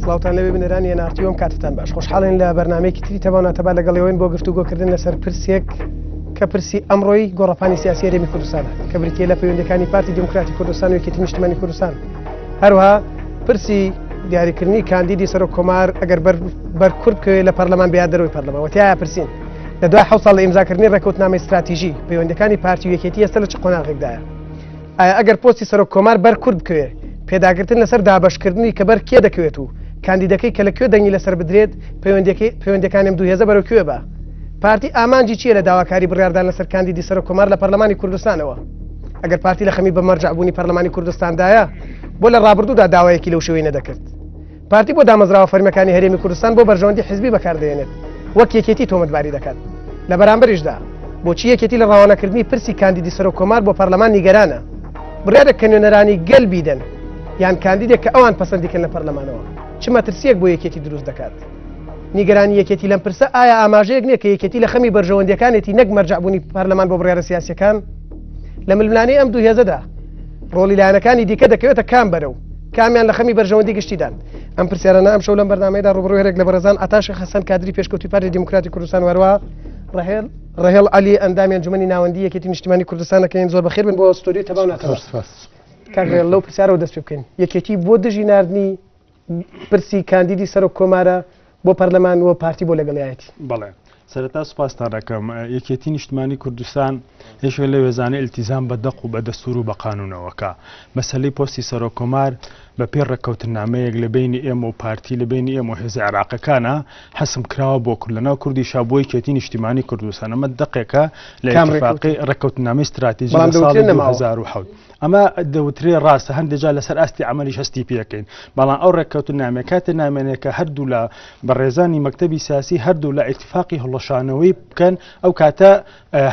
سڵاوتان لەوێ بینەرانی NRT ئەم کاتتان باش خۆشحاڵین لە بەرنمەیەکی تری تەبا و ناتەبا لەگەڵ ئێوەین بۆ گفتوگۆکردن لەسەر پرسێک کە پرسی ئەمڕۆی گۆڕەپانی سیاسی هەرێمی کوردستانە کە بریتیە لە پەیوەندەکانی پارتی دیموکراتی کوردستان و یەکێتی نیشتمانی کوردستان هەروەها پرسی دیاریکردنی کاندیدی سەرۆک کۆمار ئەگەر بەر کورد بکەوێت لە پەرلەمان بیا دەرەوەی پەرلەمان وتیایە پرسین لە دوای حەوت ساڵ لە ئیمزاکردنی ڕێککەوتنامەی ستراتیژی پەیوەندەکانی پارتی و یەکێتی ئێستا لە چ قۆناغێکدایە ئایا ئەگەر پۆستی سەرۆک کۆمار بەر کورد بکەوێ پێداگرتن لەسەر دابەشکردنی کە بەر کێ دەکەوێت و کاندیدەکەی کە لە کوێ دەنگی لەسەر بدرێت پەیوەندیەکەی پەیوەندیەکانی ئەم دوو هێزە بەرەو کوێ با؟ پارتی ئامانجی چییە لە داواکاری بڕیاردان لەسەر کاندیدی سەرۆک کۆمار لە پەرلەمانی کوردستانەوە؟ ئەگەر پارتی لە خەمی بە مەرجەع بوونی پەرلەمانی کوردستاندایە بۆ لە ڕابردوودا داوایەکی لەو شێوەی نەدەکرد؟ پارتی بۆ دامەزراوە فەرمیەکانی هەرێمی کوردستان بۆ بەرژەوەندی حزبی بەکاردەهێنێت وەک یەکێتی تۆمەتباری دەکات. لە بەرامبەریشدا بۆچی یەکێتی لە ڕەوانەکردنی پرسی کاندیدی سەرۆک کۆمار بۆ پەرلەمان نیگەرانە؟ بڕیارێک کە نوێنەرانی گەل بیدەن یان کاندیدێک کە ئەوان پەسەندی کەن لە پەرلەمانەوە چ مەترسیەک بۆ یەکێتی دروست دەکات؟ نیگەرانی یەکێتی لەم پرسە ئایا ئاماژەیەک نییە کە یەکێتی لە خەمی بەرژەوەندیەکانێتی نەک مەرجەعبوونی پەرلەمان بۆ بڕیارە سیاسیەکان؟ لە ململانێی ئەم دوو هێزەدا ڕۆڵی لایەنەکانی دیکە دەکەوێتە کام بەرە و کامیان لە خەمی بەرژەوەندی گشتیدان؟ ئەم پرسیارانە ئەمشەو لەم بەرنامەیەدا ڕووبەڕووی هەرێک لە بەڕێزان عەتا شێخ حەسەن کادری پێشکەوتووی پارتی دیموکراتی کوردستان و هەروەها ڕەهێڵ ڕەهێڵ عەلی ئەندامی ئەنجومەنی ناوەندی یەکێتی نیشتیمانی کوردستان دەکەین. زۆر بەخێر بن بۆ ستۆدیۆی تەبا و ناتەبا. کاک ڕێڵ لەو پرسیارەوە دەست پێ بکەین، یەکێتی بۆ دژی ناردنی پرسی کاندیدی سەرۆک کۆمارە بۆ پەرلەمان و پارتی بۆ لەگەڵیایەتی؟ بەڵێ سەرەتا سوپاستان ئەکەم. یەکێتی نیشتمانی کوردستان یەکێک لەو هێزانەی ئیلتیزام بە دەق و بە دەستور و بە قانونەوە کە مەسەلەی پۆستی سەرۆک کۆمار بە پێی ڕێککەوتننامەیەک لە بەینی ئێمە و پارتی لە بەینی ئێمە و هێزە عێراقەکانە حەسم کراوە بۆ کورد لەناو کوردیشا بۆ یەکێتی نیشتیمانی کوردستان ئەمە دەقێکە لە کام ئیتفاقی ڕێککەوتن؟ ڕێککەوتننامەی ستراتیژی بەڵام لە ساڵی دەوترێ نەماوە. 2007 ئەمە دەوترێ ڕاستە هەندێک جار لەسەر ئاستی عەمەلیش هەستی پێکەین بەڵام ئەو ڕێککەوتننامەیە کاتێ نامێنێ کە هەردوولا بەڕێزانی مەکتەبی سیاسی هەردوولا ئیتفاقی هەڵوەشانەوەی بکەن ئەو کاتە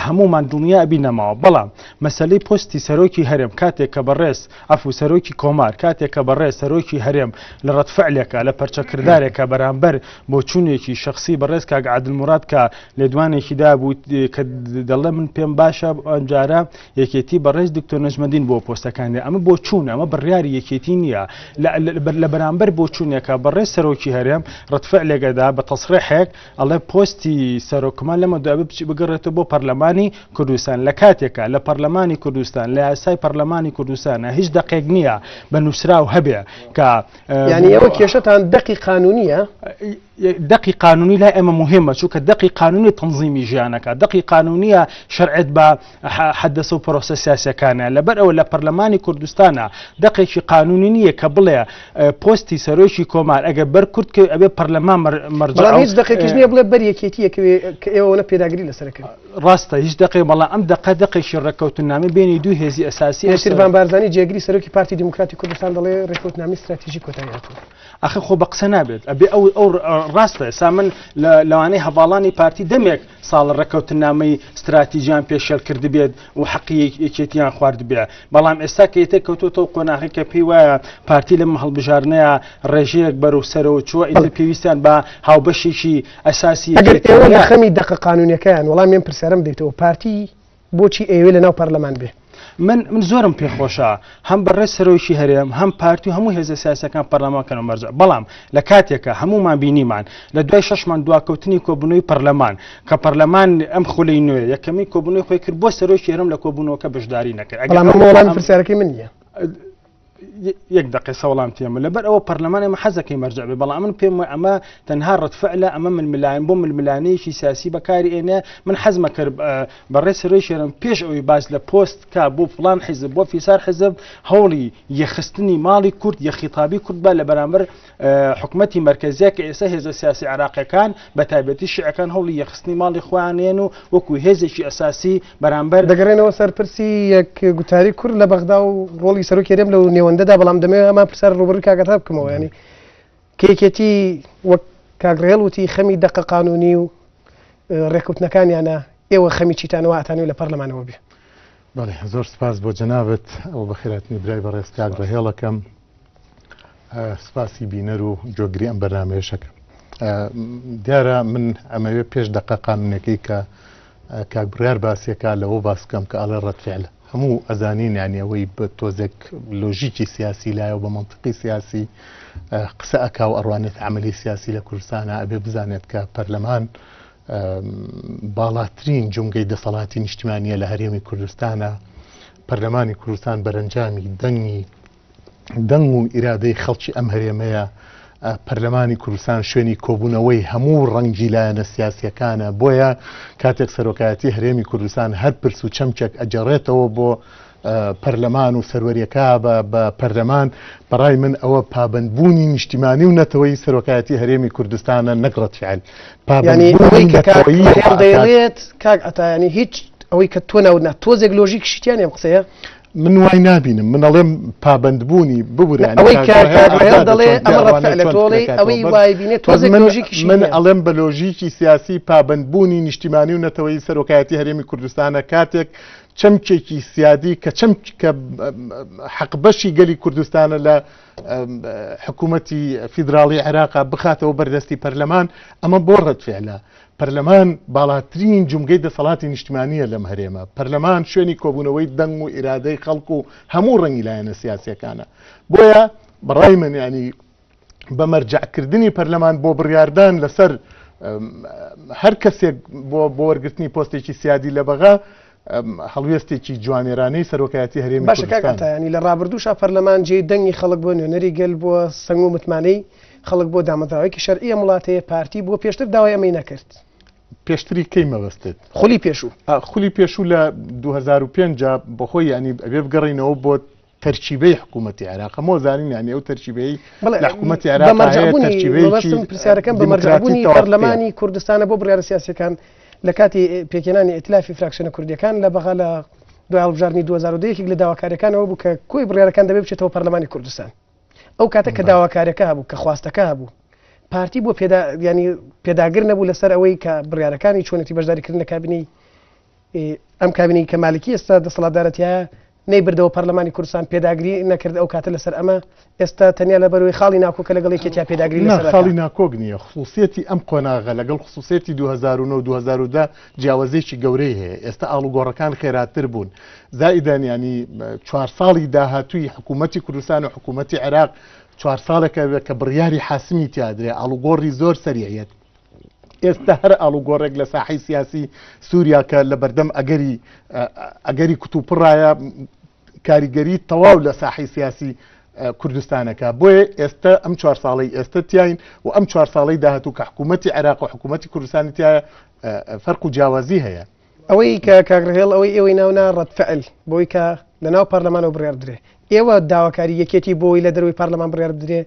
هەموومان دڵنیا ئەبین نەماوە بەڵام مەسەلەی پۆستی سەرۆکی هەرێم کاتێک کە بەڕێز عەفو سەرۆکی کۆمار کاتێک کە بەڕێز سەرۆکی هەرێم لە ڕەدفعلێکە لە پەرچەکردارێکە بەرامبەر بۆچوونێکی شخصی بەڕێز کاک عادل موراد کە لێدوانێکی دابوو کە دەڵێ من پێم باشە ئەمجارە یەکێتی بەڕێز دکتۆر نەجمەدین بۆ پۆستەکانی ئەمە بۆچوون ئەمە بڕیاری یەکێتی نییە لە بەرامبەر بۆچوونێکە بەڕێز سەرۆکی هەرێم ڕەدفعلێکەدا بە تەسریحێک ئەڵێ پۆستی سەرۆککۆمار لەمە دوای بچی بگەڕێتەوە بۆ پەرلەمانی کوردستان لە کاتێکا لە پەرلەمانی کوردستان لە یاسای پەرلەمانی کوردستانە هیچ دەقێک نییە بە نووسراو هەبێ کە یعنی ئێوە کێشەتان دەقی قانونیە؟ دەقی قانونی لای ئێمە مهمە چونکە دەقی قانونی تەنزیمی ژیانەکە دەقی قانونیە شەرعێت بە حەدەسە و پرۆسە سیاسیەکانە لەبەر ئەوە لە پەرلەمانی کوردستانە دەقێکی قانونی نییە کە بڵێ پۆستی سەرۆکی کۆمار ئەگەر بەر کورد کەوێ ئەبێ پەرلەمان مەرجەع بەڵام هیچ دەقێکیش نییە بڵێ بەر یەکێتی یەکەوێ کە ئێوە ئەوەنە پێداگری لەسەر ئەکەن. ڕاستە هیچ دەقێک بەڵام ئەم دەقە دەقێکی ڕێککەوتننامەی بەینی دوو هێزی ئەساسی ئەو نێچیرڤان بارزانی جێگری سەرۆکی پارتی دیموکراتی کوردستان دەڵێ ڕێککەوتنامەی ستراتیژی کۆتایی هاتووە. ئاخر خۆ بە قسە نابێت ئەبێ ئەو ئەو ڕاستە ئێستا من لەوانەیە هەڤاڵانی پارتی دەمێک ساڵە ڕێککەوتننامەی ستراتیجیان پێشێل کردبێت و حەقی یەکێتیان خواردبێ بەڵام ئێستا کە ئیتر کەوتۆتەوە قۆناغی کە پێی وایە پارتی لەم هەڵبژاردنەیە ڕێژەیەک بەرەو سەرەوە چووە ئیتر پێویستیان بە هاوبەشێکی ئەساسی ئەگەر ئێوە لە خەمی دەقە قانونیەکەیان وەڵامی ئەم پرسیارەم بدەیتەوە پارتی بۆچی ئەیەوێ لەناو پەرلەمان بێ؟ من من زۆرم پێخۆشە هەم بەڕێز سەرۆکی هەرێم هەم پارتی و هەموو هێزە سیاسەکان پەرلەمان کەنەوە مەرجع بەڵام لە کاتێکە هەموومان بینیمان لە دوای شەش مانگ دواکەوتنی کۆبوونەوەی پەرلەمان کە پەرلەمان ئەم خولەی نوێ یەکەمین کۆبوونەوەی خۆی کرد بۆ سەرۆکی هەرێم لە کۆبوونەوەکە بەشداری نەکرد ئەگەر بەڵام ئەمە وەڵامی پرسیارەکەی من نییە. یەک دقیقە وەڵام تێمە لەبەر ئەوە پەرلەمان ئێمە حەزەکەی مەرجع بێ بەڵام من پێم وایە ئەمە تەنها ڕەدفعلە ئەمە ململانێ بۆ ململانێیەکی سیاسی بەکاری ئێنێ من حەزمە کرد بەڕێز سەرۆکی هەرێم پێش ئەوەی باس لە پۆست کا بۆ فڵان حیزب بۆ فیسار حیزب هەوڵی یەخستنی ماڵی کورد یە خیتابی کورد با لە بەرامبەر حکومەتی مەرکەزیە کە ئێستا هێزە سیاسی عێراقیەکان بە تایبەتی شیعەکان هەوڵی یەخستنی ماڵی خۆیانێن و وەکو هێزێکی ئەساسی بەرامبەر دەگەڕێنەوە سەر پرسی یەک گوتاری کورد لە بەغدا و ڕۆڵی سەرۆکی هەرێم لەو نێوەندەدا بەڵام دەمەوێت هەمان پرسیار ڕووبەڕووی کاک عەتا بکەمەوە یانی کە یەکێتی وەک کاک ڕێڵ وتی خەمی دەقە قانونی و ڕێککەوتنەکانیانە ئێوە خەمی چیتانە وا ئەتانەوێت لە پەرلەمانەوە بێ؟ بەڵێ زۆر سپاس بۆ جەنابت و بەخێرهاتنی برای بەڕێز کاک ڕەهێڵ ئەکەم. سپاسی بینەر و گوێگری ئەم بەرنامەیەشەکەم. دیارە من ئەمەوێ پێش دەقە قانونەکەی کە کاک بڕیار باسیەکە لەوە باس بکەم کە ئەڵێ ڕەد فعلە. هەموو ئەزانین یانی ئەوەی بە تۆزێک لۆژیکی سیاسی لایە و بە مەنتقی سیاسی قسە ئەکا و ئەڕوانێت عەمەلی سیاسی لە کوردستانە ئەبێ بزانێت کە پەرلەمان باڵاترین جومگەی دەسەڵاتی نیشتمانیە لە هەرێمی کوردستانە پەرلەمانی کوردستان بەرەنجامی دەنگی دەنگ و ئیرادەی خەڵکی ئەم هەرێمەیە، پەرلەمانی کوردستان شوێنی کۆبوونەوەی هەموو ڕەنگی لایەنە سیاسییەکانە، بۆیە کاتێک سەرۆکایەتی هەرێمی کوردستان هەر پرس و چەمکێک ئەگەڕێتەوە بۆ پەرلەمان و سەروەریەکە بە پەرلەمان، بەڕای من ئەوە پابەندبوونی نیشتیمانی و نەتەوەیی سەرۆکایەتی هەرێمی کوردستانە نەک ڕەد فعل. یانی ئەوەی کە کاک ڕێڵ دەیڵێت کاک عەتا یانی هیچ ئەوەی کە تۆ ناوت نا تۆزێک لۆژیکشی تیا نیە ئەم قسەیە؟ من وای نابینم من ئەڵێم پابەندبوونی ببورە ئەوەی کە کاک ڕێڵ دەڵێ ئەمە ڕەد فعلە تۆ ئەڵێی ئەوەی وای بینێ تۆزێک لۆژیکیشی من ئەڵێم بە لۆژیکی سیاسی پابەندبوونی نیشتیمانی و نەتەوەیی سەرۆکایەتی هەرێمی کوردستانە کاتێک چەمکێکی سیادی کە چەمک کە حەقبەشی گەلی کوردستانە لە حکوومەتی فیدراڵی عێراقا بخاتەوە بەردەستی پەرلەمان ئەمە بۆ ڕەد فعلە پەرلەمان باڵاترین جومگەی دەسەڵاتی نیشتمانییە لەم هەرێمە. پەرلەمان شوێنی کۆبوونەوەی دەنگ و ئیرادەی خەڵک و هەموو ڕەنگی لایەنە سیاسییەکانە. بۆیە بە ڕای من یانی بە مەرجەعکردنی پەرلەمان بۆ بڕیاردان لەسەر هەر کەسێک بۆ بۆ وەرگرتنی پۆستێکی سیادی لە بەغا هەڵوێستێکی جوامێرانەی سەرۆکایەتی هەرێمی باشە کاک کوردستانە. عەتا یانی لە ڕابردووشا پەرلەمان جێی دەنگی خەڵک بووە، نوێنەری گەل بووە، سەنگ و متمانەی خەڵک بۆ دامەزراوەیەکی شەرعی ئەم وڵاتەیە، پارتی بۆ پێشتر داوای ئەمەی نەکرد؟ پێشتری کەی مەبەستت؟ خولی پێشوو. خولی پێشوو لە 2005 جا بەخۆی یانی ئەبێ بگەڕێینەوە بۆ تەرکیبەی حکوومەتی عێراق هەموو زانین یانی ئەو تەرکیبەی لە حکوومەتی عێراق هەیە تەرکیبەیەکی پرسیارەکەم بە مەرجەعبوونی پەرلەمانی کوردستانە بۆ بڕیارە سیاسیەکان لە کاتی پێکهێنانی ئیتلافی فراکسیۆنە کوردیەکان لە بەغا لە دوای هەڵبژاردنی 2010 یەکێک لە داواکاریەکانەوە بوو کە کۆی بڕیارەکان دەبێت بچێتەوە پەرلەمانی کوردستان. ئەو کاتە کە داواکاریەکە هەبوو کە خواستەکە هەبوو پارتی بۆ پێدا ینی پێداگر نەبوو لەسەر ئەوەی کە بڕیارەکانی چۆنێتی بەشداریکردن لە کابینەی ئەم کابینەی کە مالکی ئێستا دەسەڵاتدارەتیایە نەیبردەوە پەرلەمانی کوردستان پێداگری نەکرد ئەو کاتە لەسەر ئەمە ئێستا تەنیا لە بەروی خاڵی ناکۆکە لەگەڵ یەکێتیا پێداگری لەسەر خاڵی ناکۆک نییە خصوصیەتی ئەم قۆناغە لەگەڵ خصوصیەتی 2009 2010 جیاوازێکی گەورەی هەیە ئێستا ئاڵوگۆڕەکان خێراتر بوون زائیدەن یانی چوار ساڵی داهاتووی حکوومەتی کوردستان و حکوومەتی عێراق چوار ساڵێکە بێت کە بڕیاری حاسمی تیادرێ ئاڵوگۆڕی زۆر سەریعیەت ئێستا هەر ئاڵوگۆڕێک لە ساحەی سیاسی سووریا کە لە بەردەم ئەگەری ئەگەری کوتوپڕایە کاریگەری تەواو لە ساحەی سیاسی کوردستانەکە بۆیە ئێستا ئەم چوار ساڵی ئێستا تیاین و ئەم چوار ساڵی داهاتوو کە حکوومەتی عێراق و حکوومەتی کوردستانی تایە فەرق و جیاوازی هەیە. ئەوەی کە کاک ڕهێڵ ئەوەی ئێوەی ناو نا ڕەد فعل بۆی کە لە ناو پەرلەمانەوە بڕیار بدرێ ئێوە داواکاری یەکێتی بۆی لە دەرەوەی پەرلەمان بڕیار بدرێ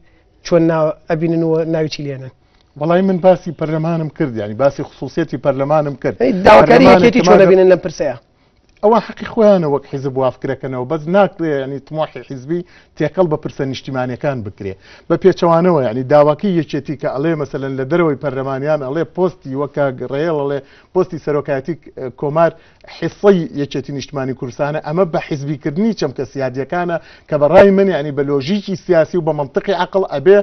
چۆن ناو ئەبینن و ناوی چی لێنن؟ وەڵای من باسی پەرلەمانم کرد یانی باسی خصوصیەتی پەرلەمانم کرد داواکاری یەکێتی چۆن ئەبینن لەم پرسەیە؟ ئەوە حەقی خۆیانە وەک حیزب وافکرەکەنەوە بەس ناکرێ ینی تمۆحی حیزبی تێکەڵ بە پرسە نیشتیمانیەکان بکرێ بە پێچەوانەوە یعنی داواکەی یەکێتی کە ئەڵێ مەسەلەن لە دەرەوەی پەرلەمانیان ئەڵێ پۆستی وەک کاک ڕێڵ ئەڵێ پۆستی سەرۆکایەتی کۆمار حیسەی یەکێتی نیشتمانی کوردستانە ئەمە بە حیزبیکردنی چەمکە سیادیەکانە کە بە ڕای من یعنی بە لۆژیکی سیاسی و بە مەنتقی عەقڵ ئەبێ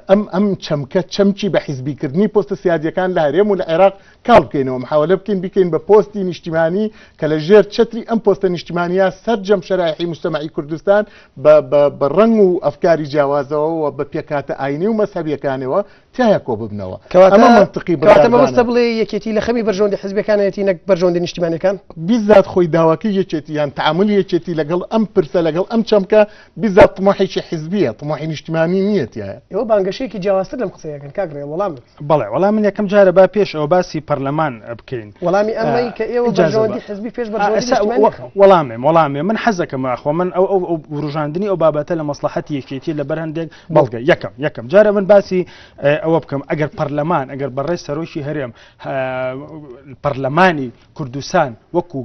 ئەم ئەم چەمکە چەمکی بە حیزبیکردنی پۆستە سیادیەکان لە هەرێم و لە عێراق کاڵ بکەینەوە، محاوەلە بکەین بیکەین بە پۆستی نیشتیمانی کە لە ژێر چەتری ئەم پۆستە نیشتیمانییە سەرجەم شەرایحی موجتەمەعی کوردستان بە بە بە ڕەنگ و ئەفکاری جیاوازەوە و بە پێکهاتە ئاینی و مەزهەبییەکانەوە تیایا کۆ ببنەوە. کەواتە ئەمە مەنتقی کەواتە مەبەستە بڕیاردانە. بڵێی یەکێتی لە خەمی بەرژەوەندی حزبیەکانەیەتی نەک بەرژەوەندی نیشتیمانیەکان؟ بیزات خۆی داواکەی یەکێتی یان تەعامولی یەکێتی لەگەڵ ئەم پرسە لەگەڵ ئەم چەمکە بیزات تموحێکی حزبییە، تموحی نیشتیمانی نییە تیایا. ئێوە بانگەشەیەکی جیاوازتر لەم قسەیە ئەکەن کاک ڕێڵ، وەڵام بدە. بەڵێ وەڵا من یەکەم جارە با پێش ئەوە باسی پەرلەمان بکەین. وەڵامی ئەمەی کە ئێوە بەرژەوەندی حزبی پێش بەرژەوەندی نیشتیمانی ئەخەن. وەڵامێم وەڵامێ من حەزەکەم ئاخۆ من ئەو ئەو ئەو وروژاندنی ئەو بابەتە لە مەسڵەحەتی یەکێتی لەبەر هەندێک بەڵگە یەکەم یەکەم جارە من باسی ئەوە بکەم ئەگەر پەرلەمان ئەگەر بەڕێز سەرۆکی هەرێم پەرلەمانی کوردستان وەکو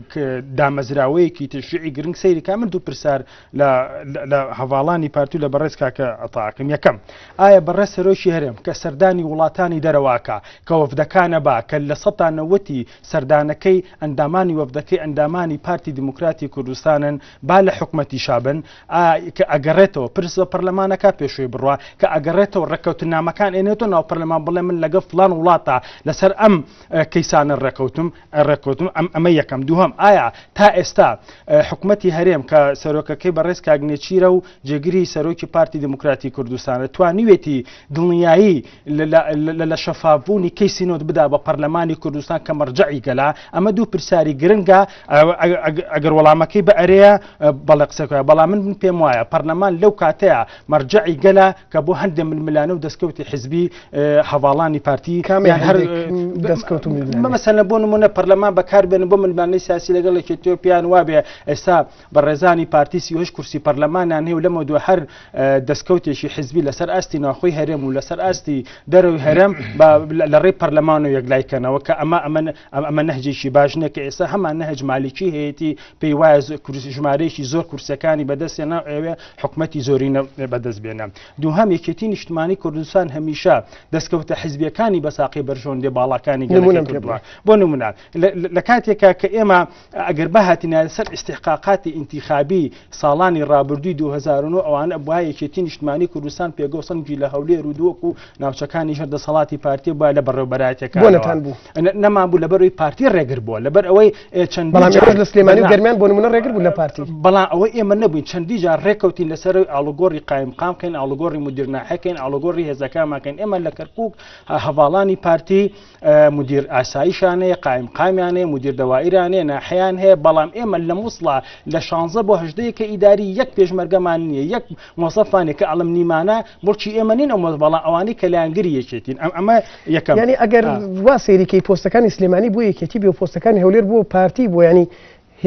دامەزراوەیەکی تەشریعی گرنگ سەیری کا من دوو پرسیار لە هەڤاڵانی پارتی و لە بەڕێز کاکە عەتاکەم یەکەم ئایا بەڕێز سەرۆکی هەرێم کە سەردانی وڵاتانی دەرەواکە کە وەفدەکانە با کە لە سەتا نەوەتی سەردانەکەی ئەندامانی وەفدەکەی ئەندامانی ئەندامانی پارتی دیموکراتی کوردستانن با لە حکومەتیشا بن کە ئەگەڕێتەوە پرس بە پەرلەمانەکە پێشوی بڕوا کە ئەگەڕێتەوە ڕێککەوتنامەکان ئێنێتەوە ناو پەرلەمان بڵێ من لەگەڵ فلان وڵاتە لەسەر ئەم کەیسانە ڕێکەوتم ڕێککەوتم ئەم ئەمە یەکەم دووهەم ئایا تا ئێستا حکومەتی هەرێم کە سەرۆکەکەی بەڕێز کاک نێچیرە و جێگری سەرۆکی پارتی دیموکراتی کوردستانە توانیوێتی دڵنیایی لە شەفافبوونی کەیسی نەوت بدا بە پەرلەمانی کوردستان کە مەرجەعی گەلە؟ ئەمە دوو پرسیاری گرنگە ئەگەر وەڵامەکەی بە ئەرێیە بەڵێ قسەکە بەڵام من پێم وایە پەرلەمان لەو کاتەیە مەرجەعی گەلە کە بۆ هەندێ ململانە و دەستکەوتی حزبی هەواڵانی پارتی کامیان هەر دەستکەوت مەسەلەن بۆ نمونە پەرلەمان بەکاربێنن بۆ ململانەی سیاسی لەگەڵ یەکێتیەوە پێیان وابێ ئێستا بەڕێزانی پارتی 38 کورسی پەرلەمانیان هەیە و لەمە دووە هەر دەستکەوتێکی حزبی لەسەر ئاستی ناوخۆی هەرێم و لەسەر ئاستی دەرەوەی هەرێم لە ڕێی پەرلەمان و یەکلای کەنەوە کە ئەمە ئەمە ئەمە نەهجێکی باش نییە کە ئێستا هەمان نەهج مالیکی هەیەی پێی وایە کورسی ژمارەیەکی زۆر کورسەکانی بەدەستێنا ئەوێ حکومەتی زۆرینە بەدەست بێنە. دووهەم یەکێتی نیشتمانی کوردستان هەمیشە دەستکەوتە حزبیەکانی بە ساقی بەرژەوەندیە باڵاکانی گەلەکەی کردووە. بۆ نمونە لە کاتێکا کە ئێمە ئەگەر بهاتینایە سەر ئیستیحقاقاتی ئینتیخابی ساڵانی ڕابردووی 2009 ئەوانە بوایە یەکێتی نیشتمانی کوردستان پێگە و سەنگی لە هەولێر و دهۆک و ناوچەکانی ژێر دەسەڵاتی پارتی بوایە لە بەڕێوەبەرایەتیەکانەوە. بۆ نەتان بوو؟ نەمان بوو لەبەرئەوەی پارتی ڕێگر بووە لەبەر ئەوەی چەندین بەڵام ئێوەش لە سلێمانی و گەرمیان بۆ نمونە ڕێگر بوون لە پارتی. بەڵام ئەوەی ئێمە نەبووین چەندی جار ڕێکەوتین لەسەر ئاڵوگۆڕی قایمقام کەین ئاڵوگۆڕی مدیر ناحیە کەین ئاڵوگۆڕی هێزەکانمان کەین ئێمە لە کەرکوک هەڤاڵانی پارتی مدیر ئاسایشیان هەیە قایمقامیان هەیە مدیر دەوائیران هەیە ناحیان هەیە بەڵام ئێمە لە موسڵا لە 16 بۆ 18 کە ئیداری یەک پێشمەرگەمان نییە یەک مۆزەفانێک کە ئەڵم نیمانە موڵکی ئێمە نین ئەو بەڵام ئەوانەی کە لایەنگری یەکێتین ئەم ئەمە یەکەم یعنی ئەگەر وا سەیری کەی پۆستەکانی سلێمانی بۆ یەکێتی بێ و پۆستەکانی هەولێر بۆ پارتی بۆ ینی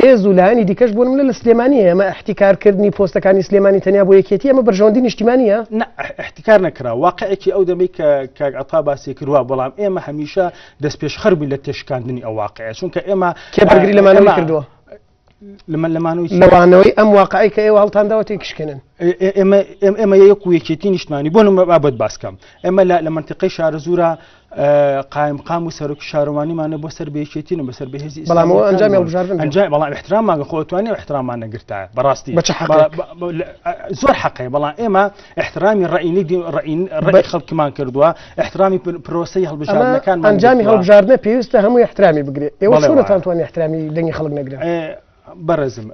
هێز و لایەنی دیکەش بۆ نمونە لە سلێمانی هەیە، ئەمە ئیحتیکارکردنی پۆستەکانی سلێمانی تەنیا بۆ یەکێتی ئەمە بەرژەوەندی نیشتیمانییە؟ نا ئیحتیکار نەکرا، واقعێکی ئەو دەمەی کە کاک عەتا باسی کرد وا، بەڵام ئێمە هەمیشە دەستپێشخەر بووین لە تێشکاندنی ئەو واقعە، چونکە ئێمە کێ بەرگری لە مانەوەی کردووە؟ لە مانەوەی چی؟ لە وانەوەی ئەم واقعەی کە ئێوە هەڵتانداوە تێکشکێنن. ئێمە ئێمە یەک و یەکێتی نیشتمانی بۆ نمونە با بۆت باس کەم ئێمە لە مەنتیقەی شارەزوورە قایمقام و سەرۆکی شارەوانیمانە بۆ سەر بە یەکێتین و بەسەر بەهێزی بەڵام ئەوە ئەنجامی هەڵبژاردن بوو. ئەنجام بەڵام احتراممان خۆ توانی احتراممان نەگرتایە بەڕاستی بە چ حەقێک؟ زۆر حەقەیە بەڵام ئێمە احترامی ڕەئینی ڕەئین ڕەئی خەڵکمان کردووە احترامی پرۆسەی ئەمە هەڵبژاردنەکانمان ئەنجامی گرتووە. هەڵبژاردنە پێویستە هەمووی احترامی بگرێ ئێوە بەڵێ چۆن وایە. نەتانتوانی احترامی دەنگی خەڵک نەگرن؟ بەڕێزم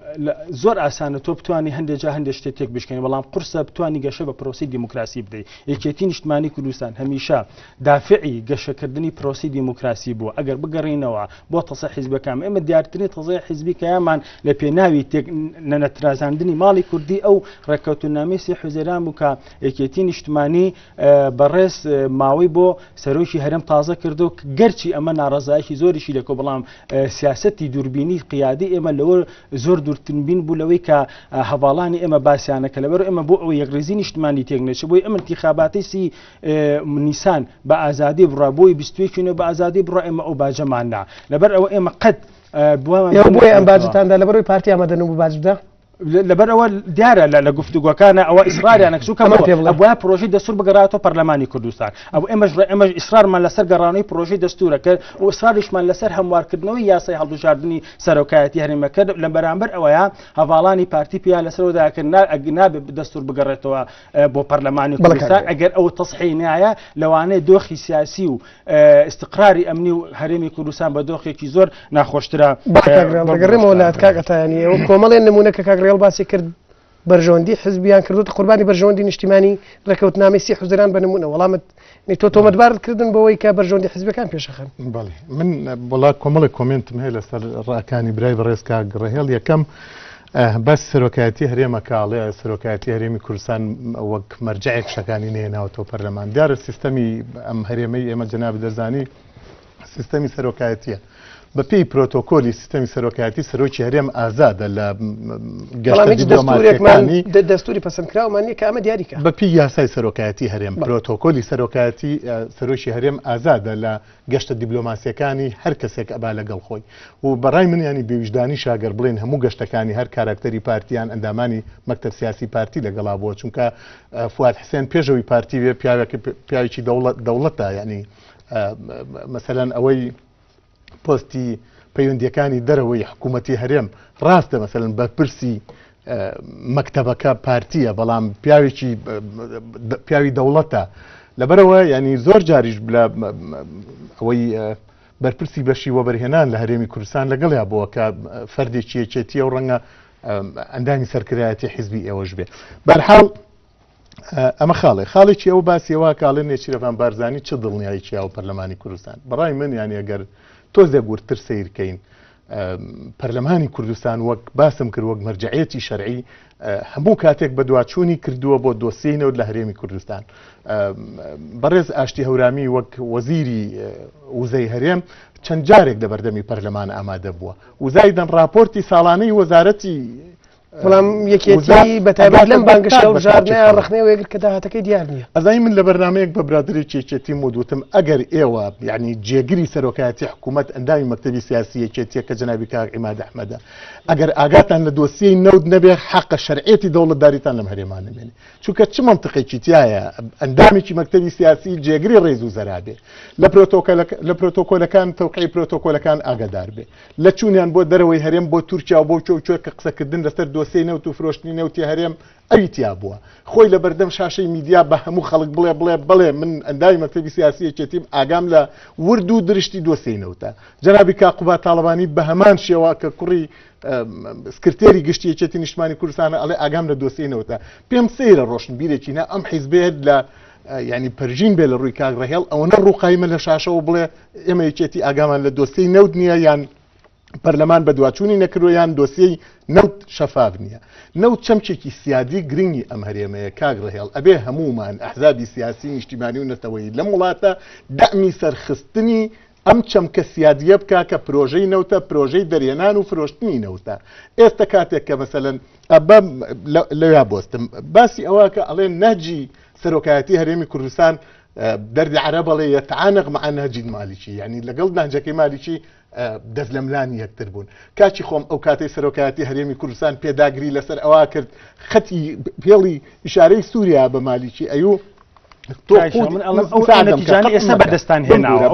زۆر ئاسانە تۆ بتانی هەندێک جا هەندێک شتێک تێک بشکێنی بەڵام قورسە بتانی گەشە بە پرۆسی دیموکراسی بدەیت یەکێتی نیشتمانی کوردستان هەمیشە دافعی گەشەکردنی پرۆسی دیموکراسی بووە ئەگەر بگەڕینەوە بۆ تەسە حیزبەکان ئێمە دیارترین تەزای حیزبی کەیامان لە پێناوی تێک نەترازاندنی ماڵی کوردی ئەو ڕێککەوتنامەی سی حوزەیران بوو کە یەکێتی نیشتمانی بەڕێز ماوەی بۆ سەرۆکی هەرێم تازە کردو گەرچی ئەمە ناڕەزایەکی زۆریشی لەکۆ بەڵام سیاسەتی دووربینی قیادی ئێمە لەوە زۆر دوورتربین بوو لەوەی کە هەواڵانی ئێمە باسییانە کە لەبەر ئێمە بۆ ئەوە یەکڕیزی نیشتمانی تێک نەچێت بۆی ئەم انتخاباتی سی نیسان بە ئازادی بڕا بۆی بیستوێکینەوە بە ئازادی بڕا ئێمە ئەو باجەمان نا لەبەر ئەوە ئێمە قەت بۆیە ئەم باجتاندا لەبەرەوەی پارتی ئامادە نەبوو باج بدە لەبەر ئەوە دیارە لە گفتوگۆکانە ئەوە ئیسراریانە چونکە ئەمە پێ بڵێ. ئەبوایە پرۆژەی دەستور بگەڕاتەوە پەرلەمانی کوردستان ئەو ئێمەش ئێمەش ئیسرارمان لەسەر گەڕانەوەی پرۆژەی دەستورە کرد و ئیسراریشمان لەسەر هەموارکردنەوەی یاسای هەڵبژاردنی سەرۆکایەتی هەرێمە کرد لە بەرامبەر ئەوەیە هەڤاڵانی پارتی پێیان لەسەرەوە داکرد نابێت دەستور بگەڕێتەوە بۆ پەرلەمانی بەڵێ کاک کوردستان ئەگەر ئەو تەسحی نایە لەوانەیە دۆخی سیاسی و ئیستقراری ئەمنی و هەرێمی کوردستان بە دۆخێکی زۆر ناخۆشترە بەڵێ کاک ڕێڵ دەگەڕێمەوە لات کاک عەتایانی ئێوە کۆمەڵێ نمونە کە کاک ڕێڵ باسی کرد بەرژەوەندی حزبیان کردوتە قوربانی بەرژەوەندی نیشتیمانی ڕێکەوتنامەی سی حوزەیران بە نمونە وەڵامت نی تۆ تۆمەتبارت کردن بەوەی کە بەرژەوەندی حزبەکان پێشەخەن. بەڵێ من وەڵا کۆمەڵێک کۆمێنتم هەیە لەسەر ڕاکانی برای بەڕێز کاک ڕێهێڵ یەکەم باسی سەرۆکایەتی هەرێمە کە ئەڵێ سەرۆکایەتی هەرێمی کوردستان وەک مەرجەعێک شتەکانی نەهێناوەتەوە پەرلەمان دیارە سیستەمی ئەم هەرێمەی ئێمە جەنابت دەزانی سیستەمی سەرۆکایەتیە بە پێی پرۆتۆکۆلی سیستەمی سەرۆکایەتی سەرۆکی هەرێم ئازادە لە گەشتە دیپلۆماسیەکانی دەستوری پەسەندکراومان نییە کە ئەمە دیاری کە بە پێی یاسای سەرۆکایەتی هەرێم پرۆتۆکۆلی سەرۆکایەتی سەرۆکی هەرێم ئازادە لە گەشتە دیبلۆماسیەکانی هەر کەسێک ئەبا لەگەڵ خۆی و بەڕای من یانی بێویژدانیشە گەر بڵێین هەموو گەشتەکانی هەر کاراکتەری پارتی یان ئەندامانی مەکتەب سیاسی پارتی لەگەڵا بووە چونکە فواد حسێن پێش ئەوی پارتی بێ پیاوێک پیاوێکی دەوڵەت دەوڵەتە یانی مەسەلەن ئەوەی پۆستی پەیوەندیەکانی دەرەوەی حکوومەتی هەرێم ڕاستە مەسەلەن بەرپرسی مەکتەبەکە پارتیە بەڵام پیاوێکی پیاوی دەوڵەتە لەبەرەوە ینی زۆر جاریش لە ئەوەی بەرپرسی بەشی وەبەرهێنان لە هەرێمی کوردستان لەگەڵیا بووە کە فەردێکی یەکێتیە و ڕەنگە ئەندامی سەرکردایەتی حیزبی ئێوەش بێ بەرحاڵ ئەمە خاڵێ خاڵێکی ئەو باسیەوە کاڵێ نێچیرەڤان بارزانی چ دڵنیایی چیاوە پەرلەمانی کوردستان بەڕای من یانی ئەگەر تۆزێک وردتر سەیرکەین پەرلەمانی کوردستان وەک باسم کرد وەک مەرجعەتی شەرعی هەموو کاتێک بەدواچوونی کردووە بۆ دۆسیەی نەوت لە هەرێمی کوردستان بەڕێز ئاشتی هەورامی وەک وەزیری وزەی هەرێم چەند جارێک لە بەردەمی پەرلەمان ئامادە بووە وزایدەن راپۆرتی ساڵانەی وەزارەتی بەڵام یەکێتی بە تایبەت لەم بانگەشەی هەڵبژاردنە ڕەخنەی ئەوەی گرت کە داهاتەکەی دیار نییە. ئەزانی من لە بەرنامەیەک بە برادەرێکی یەکێتیم وت وتم ئەگەر ئێوە یعنی جێگری سەرۆکایەتی حکوومەت ئەندامی مەکتەبی سیاسی یەکێتیە کە جەنابی کاک عیماد ئەحمەدە ئەگەر ئاگاتان لە دۆسیەی نەوت نەبێ حەقە شەرعیەتی دەوڵەتداریتان لەم هەرێمان نەمێنێ چونکە چ مەنتقێکی تایە ئەندامێکی مەکتەبی سیاسی جێگری ڕێز و زەرا بێ لە پرۆتۆکۆلەکان تەوقعی پرۆتۆکۆلەکان ئاگادار بێ لە چوونیان بۆ دەرەوەی هەرێم بۆ تورکیا و بۆ کوێ و کوێ کە قسەکردن لەسەر دۆسیەی نەوت و فرۆشتنی نەوتی هەرێم ئەوی تیا بووە خۆی لە بەردەم شاشەی میدیا بە هەموو خەڵک بڵێ بڵێ بەڵێ من ئەندامی مەکتەبی سیاسی یەکێتیم ئاگام لە ورد و درشتی دۆسیەی نەوتە جەنابی کاک قوباد تاڵەبانی بە هەمان شێوە کە کوڕی سکرتێری گشتی یەکێتی نیشتمانی کوردستانە ئەڵێ ئاگام لە دۆسیەی نەوتە پێم سەیرە ڕۆشنبیرێکی نا ئەم حیزبێت لە یعنی پەرژین بێ لە ڕووی کاک ڕەهێڵ ئەوەنە ڕووقایمە لە شاشەوە بڵێ ئێمە یەکێتی ئاگامان لە دۆسیەی نەوت نییە یان پەرلەمان بەدواچوونی نەکردووە یان دۆسیەی نەوت شەفاف نییە. نەوت چەمکێکی سیادی گرنگی ئەم هەرێمەیە کاک ڕەهێڵ ئەبێ هەموومان ئەحزابی سیاسی نیشتیمانی و نەتەوەیی لەم وڵاتە دەعمی سەرخستنی ئەم چەمکە سیادیە بکا کە پرۆژەی نەوتە پرۆژەی دەرهێنان و فرۆشتنی نەوتە ئێستە کاتێک کە مەسەلەن ئەبە لەویا بۆستم باسی ئەوە کە ئەڵێ نەجی سەرۆکایەتی هەرێمی کوردستان دەردی عەرەب ئەڵێ یەتعانق مع نهج مالکی یعنی لەگەڵ نهجەکەی مالکی دەست لەملانی یەکتر بوون کاکی خۆم ئەو کاتەی سەرۆکایەتی هەرێمی کوردستان پێداگری لەسەر ئەوە کرد خەتی پێڵی ئیشارەی سووریا بە مالیکی ئەیو ئێستا بەدەستان هێناوە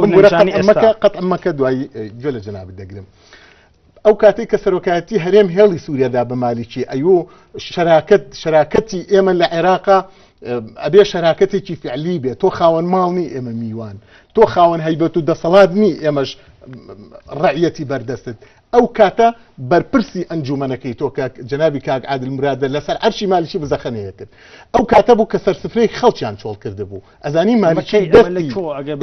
قەت ئەمەکە دوایی گوێ لە جەنابت دەگرم ئەو کاتەی کە سەرۆکایەتی هەرێم هێڵی سووریا دا بە مالیکی ئەیو شەراکەت شەراکەتی ئێمە لە عێراقا ئەبێ شەراکەتێکی فعلی بێت تۆ خاوەن ماڵ نی ئێمە میوان تۆ خاوەن هەیبەت و دەسەڵات نی ئێمەش ڕعیەتی بەردەستت ئەو کاتە بەرپرسی ئەنجومەنەکەی تۆ کە جەنابی کاک عادل مرادە لەسەر عەرشی مالکی بزەخەنەیە کرد ئەو کاتە بوو کە سەرسفرەی خەڵکیان چۆڵ کردبوو ئەزانی مالکی دەستی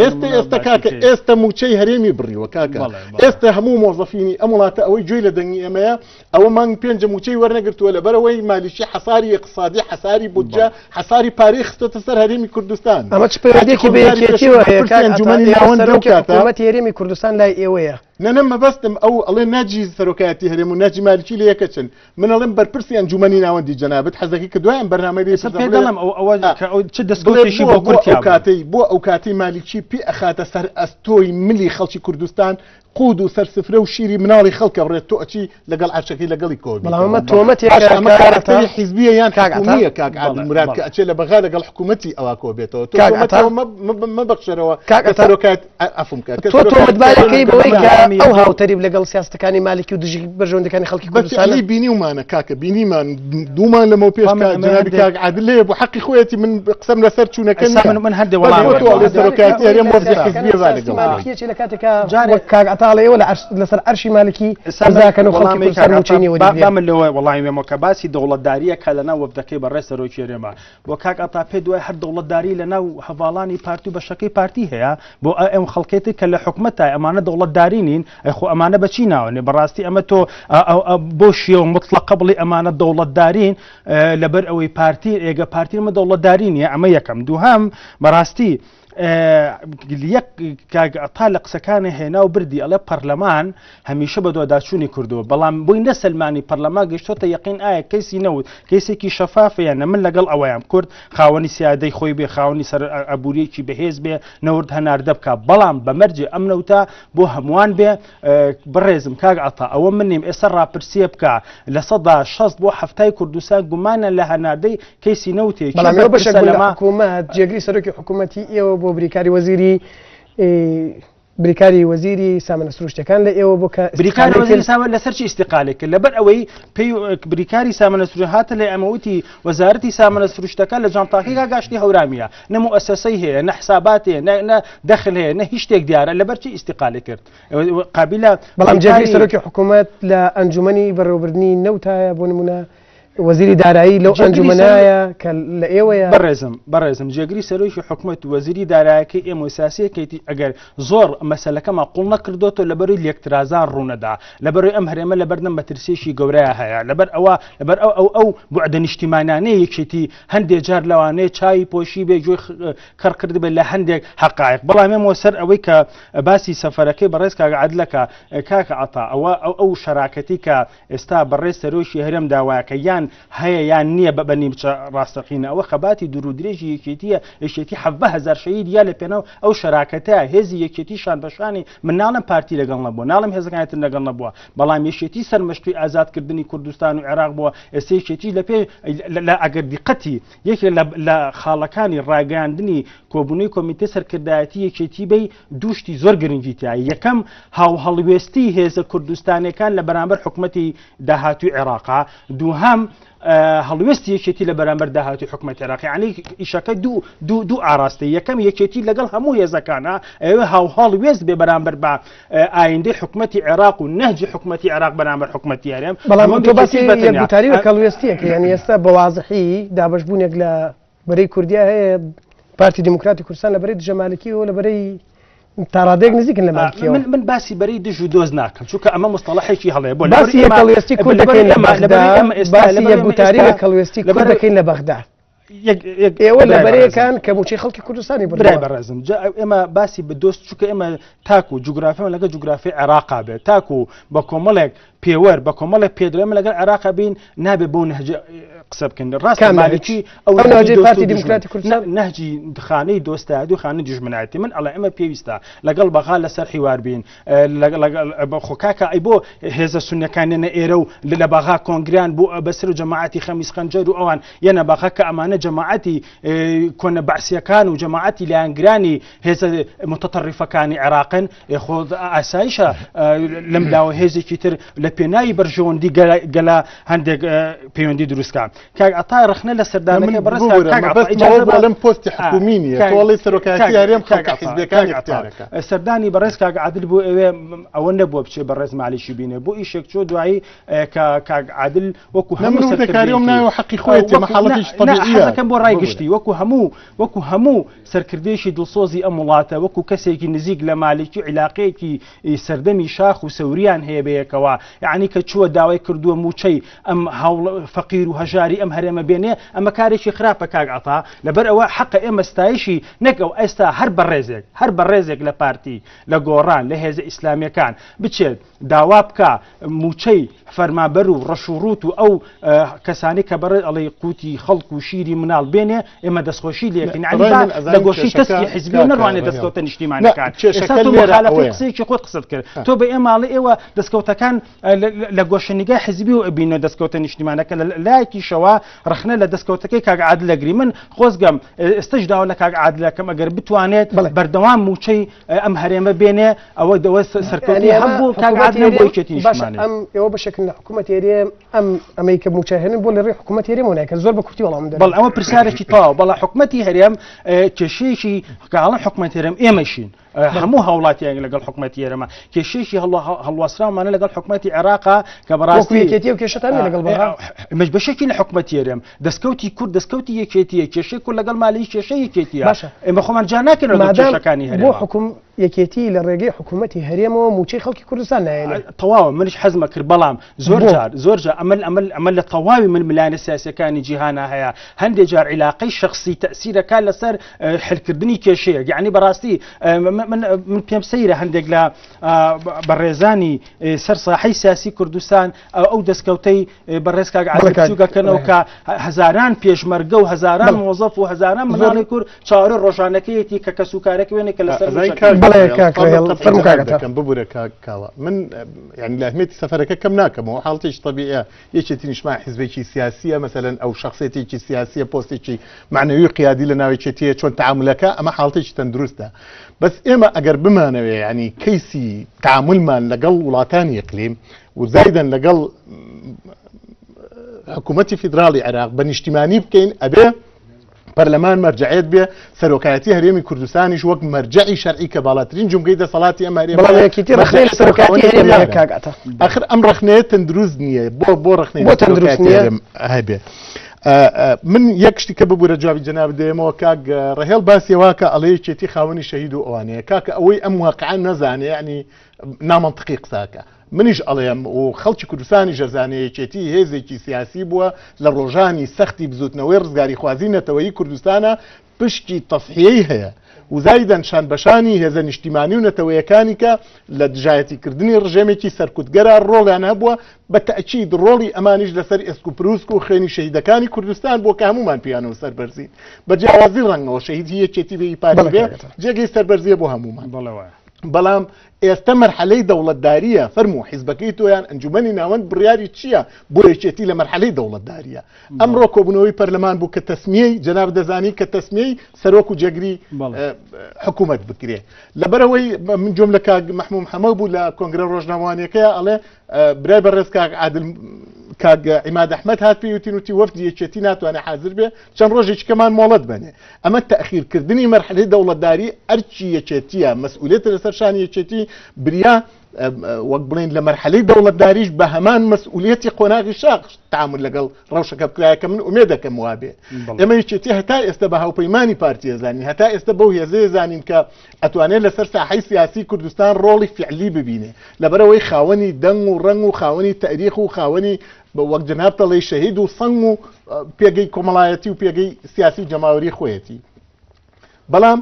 ئێستا ئێستا کاکە ئێستا موچەی هەرێمی بڕیوە کاکە ئێستا هەموو مۆزەفینی ئەم وڵاتە ئەوەی گوێی لە دەنگی ئێمەیە ئەوە مانگ پێنج موچەی وەرنەگرتووە لەبەرەوەی مالیکی حەساری اقتصادی حەساری بودجە حەساری پارەی خستۆتە سەر هەرێمی کوردستان ئەمە چ پەیوەندیەکی بە یەکێتیەوە هەیە کاک ئەنجومەنی ناوەند سەرۆکی حکوومەتی هەرێمی کوردستان لای ئێوەیە نە نە مەبەستم ئەو ئەڵێ ناجی سەرۆکایەتی هەرێم و ناجی مالکی لە یەکەچن من ئەڵێم بەرپرسی ئەنجومەنی ناوەندی جەنابت حەزەکەی کە دوای ئەم بەرنامەی لێ پێ دەڵێم ئەو ئەوە کە ئەو چ دەستکەوتێکی بۆ کورد تیا بوو کاتەی بۆ ئەو کاتەی مالیکی پێ ئەخاتە سەر ئەستۆی ملی خەڵکی کوردستان قود و سەر سفرە و شیری مناڵی خەڵک ئەبڕێت تۆ ئەچی لەگەڵ عەرشەکەی لەگەڵی کۆ بەڵام ئەمە تۆمەتێکە باشە ئەمە کاک عەتا کارەکتەری حیزبیە یان کاک عەتا حکومیە کاک عادل بەڵێ مراد کە بەڵێ ئەچێ لە بەغا لەگەڵ حکوومەتی ئەوا کۆ بێتەوە تۆ کاک عەتا تۆمەتەوە مەبەخشەرەوە کاک کە عەتا سەرۆکایەت عەفوم کە کە تۆ سەرۆکایەتی تۆمەتبارەکەی هەرێمی بەوەی کوردستان کە وەڵامی ئەو یەکەم هاوتەریب لەگەڵ سیاسەتەکانی مالکی و دژی بەرژەوەندیەکانی خەڵکی بە کوردستانە فعلی بینیومانە کاکە بینیمان دوومان لەمەو پێش وا من کە ئەمە جەنابی هەندێک کاک عادل لێ بوو حەقی خۆیەتی من قسەم لەسەر چوونەکە ئێستا نییە من من هەندێ بەس وەڵام بۆ تۆ وەرگرم ئەڵێ سەرۆکایەتی هەرێم وەفدی حیزبیە با لەگەڵ خۆی مالکیەکی لە کاتێکا جارێ وەک کاک عەتا ئەڵێ ئێوە لە عەرش لەسەر عەرشی مالکی ئێستا من ئەمزاکەن و خەڵکی وەڵامی کوردستان کاک عەتا مووچەی با نیوە با من لەوە وەڵامی بێمەوە کە باسی دەوڵەتدارییە کە لەناو وەفدەکەی بەڕێز سەرۆکی هەرێمە بۆ کاک عەتا پێ دوای هەر دەوڵەتداری لەناو هەڤاڵانی پارتی و بەشەکەی پارتی هەیە بۆ ئەم خەڵکەی تر کە لە حکومەتای ئەمانە دەوڵەتداری نین ئەی خۆ ئەمانە بە چی ناوەنێ بەڕاستی ئەمە تۆ بۆ شێوە مطلقە بڵێ ئەمانە دەوڵەتدارین لەبەر ئەوەی پارتی ئێگە پارتی ئەمە دەوڵەتداری نییە ئەمە یەکەم دووهەم بەڕاستی یەک کاک عەتا لە قسەکانی هێنا و بردی ئەڵێ پەرلەمان هەمیشە بەدواداچوونی کردووە بەڵام بۆی نەسەلمانی پەرلەمان گەشتۆتە یەقین ئایا کەیسی نەوت کەیسێکی شەفافە یان نە من لەگەڵ ئەوەیام کورد خاوەنی سیادەی خۆی بێ خاوەنی سەر ئابووریەکی بەهێز بێ نەورد هەناردە بکا بەڵام بە مەرجێ ئەم نەوتە بۆ هەمووان بێ بەڕێزم کاک عەتا ئەوە من نیم ئێستا ڕاپرسیە بکە 60% بۆ 70 کوردستان گومانە لە هەناردەی کەیسی نەوتێ کێ بەڵام ئێوە بەشێک بەرپرسە بوون لە لەمە حکوومەت جێگری سەرۆکی حکوومەتی ئێوە بۆ بریکاری وەزیری. بریکاری وەزیری سامانە سروشتەکان لە ئێوە بۆ کە بریکاری وەزیری سامان لەسەر چی ئیستیقالێک کرد لەبەر ئەوەی پێی بریکاری سامانە سروشت هاتە لای ئەمە وتی وەزارەتی سامانە سروشتەکە لە جانتاکەی گاشتی هەورامیە نە موئەسەسەی هەیە نە حسابات هەیە نە دەخل هەیە نە هیچ شتێک دیارە لەبەر چی ئیستیقالێک کرد قابلە بەڵام جێگری سەرۆکی حکوومەت لە ئەنجومەنی بەڕێوەبردنی نەوتایە بۆ نمونە وەزیری دارایی لەو ئەنجومەنایە کە لە ئێوەیە. بەڕێزم بەڕێزم جێگری سەرۆکی حکومەت و وەزیری دارایەکەی ئێمە و سیاسیەکەیتی ئەگەر زۆر مەسەلەکەمان قوڵ نەکردۆتەوە لەبەروی لێکترازان ڕوونەدا لەبەروی ئەم هەرێمە لەبەردەم مەترسیەکی گەورەیا هەیە لەبەر ئەوە لەبەر ئەو ئەو ئەو بوعدە نیشتیمانانەی یەکێتی هەندێ جار لەوانەیە چاوی پۆشی بێ گوێی کەڕ کردبێت لە هەندێک حەقایق بەڵام ئێمە سەر ئەوەی کە باسی سەفەرەکەی بەڕێز کاک عادلەکە کاکە عەتا ئەوە ئەو ئەو شەراکەتی کە ئێستا بەڕێز سەرۆکی هەرێم داوایەکە یان هەیە یان نییە بە بە نیمچە ڕاستەقینە ئەوە خەباتی دوور و درێژی یەکێتیە یەکێتی 17 هەزار شەهید یا لە پێناو ئەو شەراکەتە هێزی یەکێتی شان بە شانی من ناڵم پارتی لەگەڵ نەبووە ناڵم هێزەکانی تر لەگەڵ نەبووە بەڵام یەکێتی سەرمەشقی ئازادکردنی کوردستان و عێراق بووە ئێستا یەکێتی لە پێ لە ئەگەر دیقەتی یەکێ لە خاڵەکانی ڕاگەیاندنی کۆبوونەوەی کۆمیتەی سەرکردایەتی یەکێتی بی دوو شتی زۆر گرنگی تیایە، یەکەم هاوهەڵوێستی هێزە کوردستانیەکان لە بەرامبەر حکومەتی داهاتووی عێراقا، دووهەم هەڵوێستی یەکێتی لە بەرامبەر داهاتووی حکومەتی عێراق. یعنی ئیشەکە دوو دوو دوو ئاراستەی، یەکەم یەکێتی لەگەڵ هەموو هێزەکانە ئەوێ هاوهەڵوێست بێ بەرامبەر بە ئایندەی حکومەتی عێراق و نەهجی حکومەتی عێراق بەرامبەر حکومەتی هەرێم. بەڵام تۆ باسی یەکگوتاری و یەکهەڵوێستییەکە، یعنی ئێستا بە وازحی دابەشبوونێک لە بەرەی کوردیا هەیە پارتی دیموکراتی کوردستان لە بەرەی دژە مالکیەوە لە بەرەی تاڕادەیەک نزیکن لە مالکیەوە. من من باسی بەرەی دژ و دۆز ناکەم چونکە ئەمە مستەڵەحێکی هەڵەیە بۆ باسی یەکهەڵوێستی کورد دەکەین لە بەغدا باسی یەکگوتاری یەکهەڵوێستی کورد دەکەین لە بەغدا. ئێوە لە بەرەیەکان کە مووچەی خەڵکی کوردستانی بڕی برای بەڕێزم جا ئێمە باسی بە دۆست چونکە ئێمە تاکو جوگرافیمان لەگەڵ جوگرافی عێراقا بێت تاکو بە کۆمەڵێک پێوەر بە کۆمەڵێک پێدرێ ئێمە لەگەڵ عێراقا بین نابێ بەو نەهجە قسە بکەین ڕاستە کام نەهج؟ مالکی ئەو ئەو نەهجی نەهجەی دۆست و پارتی دوژمن دیموکراتی کوردستان؟ نە نەهجی خانەی دۆستایەتی و خانەی دوژمنایەتی من ئەڵێ ئێمە پێویستە لەگەڵ بەغا لەسەر حیوار بین لەگەڵ لەگەڵ خۆ کاکە ئەی بۆ هێزە سوننەکان یەنە ئێرە و لە بەغا کۆنگریان بۆ بەسر و جەماعەتی خەمیس خەنجەر و ئەوان یەنە بەغا کە ئەمانە جەماعەتی کۆنە بەعسیەکان و جەماعەتی لایەنگرانی هێزە متطرفەکانی عێراقن خۆ ئاسایشە لەم لاوە هێزێکی تر لە پێناوی بەرژەوەندی گەلە هەندێک پەیوەندی دروستکە کاک عەتا ڕەخنە لە سەردانەکەی بەڕێز کاک عەتا ئیجازە بە لەم پۆستی حکومی نییە تۆڵی سەرۆکایەتی هەرێم خەڵکە حیزبەکان اختیارەکە سەردانی بەڕێز کاک عادل بۆ ئەوێ ئەوە نەبووە بچێ بەڕێز مالیکی بینێ بۆ ئیشێک چۆ دوایی کە کاک عادل وەکو هەموو سەرکردەیەکی ناوە حەقی خۆیەتی مەحاڵەتیش طبیعیە حەزەکەم بۆ ڕای گشتی وەکو هەموو وەکو هەموو سەرکردەیەکی دڵسۆزی ئەم وڵاتە وەکو کەسێکی نزیک لە مالکی و عیلاقەیەکی سەردەمی شاخ و سەوریان هەیە بەیەکەوە یەعنی کە چووە داوای کردووە مووچەی ئەم هاوڵ فەقیر و هەژاری ئەم هەرێمە بێنێ ئەمە کارێکی خراپە کاک عەتا لەبەر ئەوە حەقە ئێمە ستایشی نەک ئەو ئێستا هەر بەڕێزێک هەر بەڕێزێک لە پارتی لە گۆڕان لە هێزە ئیسلامیەکان بچێت داوا بکا مووچەی فەرمانبەر و ڕەش و ڕووت و ئەو کەسانەی کە بەڕێ ئەڵێی قوتی خەڵک و شیری مناڵ بێنێ ئێمە دەستخۆشی لێکەین یعنی با لە گۆشەی تەسکی حیزبیەوە نەڕوانێ دەستکەوتە نیشتیمانەکان ئێستا تۆ مخالەفەی قسەیەکی خۆت قسەت کرد تۆ بە ئێمە ئەڵێ ئێوە دەستکەوتەکان لە گۆشەنیگای حیزبی و ئەبینە دەستکەوتە نیشتیمانەکە لە لایەکیشەوە ڕەخنە لە دەستکەوتەکەی کاک عادل ئەگری من خۆزگەم ئێستەش داوا لە کاک عادل ئەکەم ئەگەر بتوانێت بەردەوام مووچەی ئەم هەرێمە بێنێ ئەوە دەوە سەرکەوتنی هەم بۆ کاک عادل هەم بۆ یەکێتی نیشتمانی. ئەم ئێوە بەشێکن لە حکوومەتی هەرێم ئەم ئەمەی کە مووچە هێنن بۆ لە ڕێی حکوومەتی هەرێمەوە نایکەن زۆر بە کورتی وەڵام دەن. بەڵێ ئەوە پرسیارێکی تەواو بەڵێ حکوومەتی هەرێم کێشەیەکی کە ئەڵێم حکوومەتی هەرێم ئێمەشین هەموو هاوڵاتیان لەگەڵ حکوومەتی هەرێمە کێشەیەکی هەڵواسراومانە لەگەڵ حکوومەتی عێراقا کە بەڕاستی یەکێتی و کێشەتان نییە لەگەڵ بەغا ئێمەش بەشێکی لە حکوومەتی هەرێم دەستکەوتی کورد دەستکەوتی یەکێتیە کێشەی کورد لەگەڵ مالی کێشەی یەکێتیە باشە ئێمە خۆمان جیا ناکەین لەگەڵ مادام کێشەکانی بۆ هەرێمە. حکوم یەکێتی لە ڕێگەی حکوومەتی هەرێمەوە مووچەی خەڵکی کوردستان نایەنێ. تەواوە منیش حەزمە کرد بەڵام زۆر بۆ؟ جار زۆر جار ئەمە ئەمە ئەمە لە تەواوی ململانێ سیاسیەکانی جیهانا هەیە هەندێ جار عیلاقەی شەخسی تەئسیرەکا لەسەر حلکردنی کێشەیەک یعنی بەڕاستی من من من پێم سەیرە هەندێک لە بەڕێزانی سەر ساحەی سیاسی کوردستان ئەو دەستکەوتەی بەڕێز کاک عادل بچووکەکەنەوە کە هەزاران پێشمەرگە و هەزاران مۆزەف و هەزاران مناڵی کورد چاوەڕێ ڕۆژانەکەیەتی کە کەسوکارەکە وێنێ کە لەسەر بەڵێ کاک ڕێهێڵ، فەرموو کاک عەتا. دەکەم ببورە کاک کاوە من یعنی لە ئەهمیەتی سەفەرەکە کەم ناکەمەوە حاڵەتێکی تەبیعیە یەکێتی نیشتمان حیزبێکی سیاسیە مەسەلەن ئەو شخصێتێکی سیاسیە پۆستێکی معنەوی قیادی لە ناو یەکێتیە چۆن تعاملەکە ئەمە حاڵەتێکی تەندروستە بەس ئێمە ئەگەر بمانەوێ یعنی کەیسی تعاملمان لەگەڵ وڵاتانی ئیقلیم و زایدەن لەگەڵ حکوومەتی فیدراڵی عێراق بە نیشتیمانی بکەین ئەبێ پەرلەمان مەرجەعێت بێ، سەرۆکایەتی هەرێمی کوردستانیش وەک مەرجەعی شەرعی کە باڵاترین جومگەی دەسەڵاتی ئەم هەرێمە بەڵام یەکێتی ڕەخنەی لە سەرۆکایەتی هەرێم هەیە کاک عەتا. ئاخر ئەم ڕەخنەیە تەندروست نییە بۆ بۆ ڕەخنەی بۆ لە تەندروست سەرۆکایەتی نییە؟ هەرێم هەبێ من یەک شتی کە ببورە جوابی جەنابت دەیەمەوە کاک ڕەهێڵ باسی وا کە ئەڵێ یەکێتی خاوەنی شەهید و ئەوانەیە کاکە ئەوەی ئەم واقعە نەزانێ یعنی نامەنتقی قساکە منیش ئەڵێم و خەڵکی کوردستانیش ئەزانێ یەکێتی هێزێکی سیاسی بووە لە ڕۆژانی سەختی بزوتنەوەی ڕزگاریخوازی نەتەوەیی کوردستانا پشکی تەزحیەی هەیە و زایدەن شانبەشانی هێزە نیشتیمانی و نەتەوەیەکانی کە لە دژایەتیکردنی ڕژێمێکی سەرکوتگەرا ڕۆڵیان هەبووە بە تەئکید ڕۆڵی ئەمانیش لەسەر ئێسک و پروسک و خوێنی شەهیدەکانی کوردستان بووە کە هەموومان پێیانەوە سەربەرزین بە جیاوازی ڕەنگەوە شەهید هی یەکێتی بێ هی پارتی بێ جێگەی سەربەرزیە بۆ هەموومان. بەڵێ وایە. بەڵام ئێستە مەرحەلەی دەوڵەتدارییە، فەرموو حیزبەکەی تۆ یان ئەنجومەنی ناوەند بڕیاری چییە بۆ یەکێتی لە مەرحەلەی دەوڵەتدارییە؟ ئەمڕۆ کۆبوونەوەی پەرلەمان بوو کە تەسمیەی، جەنابت دەزانی کە تەسمیەی سەرۆک و جێگری حکوومەت بکرێ. لەبەرئەوەی من گوێم لە کاک مەحموو محەمەو بوو لە کۆنگرە ڕۆژنامەوانییەکەیا ئەڵێ برای بەڕێز کاک عادل کاک عیماد ئەحمەد هات پێی وتین وتی وەفدی یەکێتی ناتوانێت حازر بێ چەند ڕۆژێکی کەمان مۆڵەت بەنێ ئەمە تەخیرکردنی مەرحەلەی دەوڵەتداری ئەرکی یەکێتیە مەسئولێتە لەسەر شانی یەکێتی بریا وەک بڵێن لە مەرحەلەی دەوڵەتداریش بە هەمان مەسئولیەتی قۆناغی شاخ تعامل لەگەڵ ڕەوشەکە بکرایە کە من ئومێد دەکەم وابێ ئێمە یەکێتی هەتا ئێستا بە هاوپەیمانی پارتی زانین هەتا ئێستا بەو هێزەیە زانین کە ئەتوانێت لەسەر ساحەی سیاسی کوردستان ڕۆڵی فعلی ببینێ لەبەرئەوەی خاوەنی دەنگ و ڕەنگ و خاوەنی تەئریخ و خاوەنی وەک جەنابت ئەڵێی شەهید و سەنگ و پێگەی کۆمەڵایەتی و پێگەی سیاسی و جەماوەری خۆیەتی بەڵام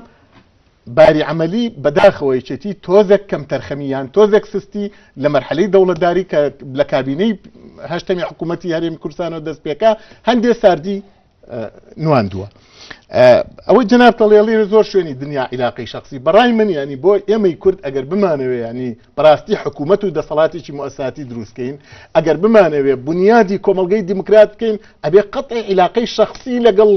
باری عملی بەداخەوە یەکێتی تۆزێک کەمتەرخەمی یان تۆزێک سستی لە مەرحەلەی دەوڵەتداری کە لە کابینەی هەشتەمی حکوومەتی هەرێمی کوردستانەوە دەست پێکا هەندێ ساردی نواندووە. ئەوەی جەناب تەڵێڵی زۆر شوێنی دنیا عیلاقەی شخصی بەڕای من ینی بۆ ئێمەی کورد ئەگەر بمانەوێ ینی بەڕاستی حکوومەت و دەسەڵاتێکی موساتی دروستکەین ئەگەر بمانەوێ بنیادی کۆمەلگەی دیموکرات بکەین ئەبێ قەتعی عیلاقەی شخصی لەگەڵ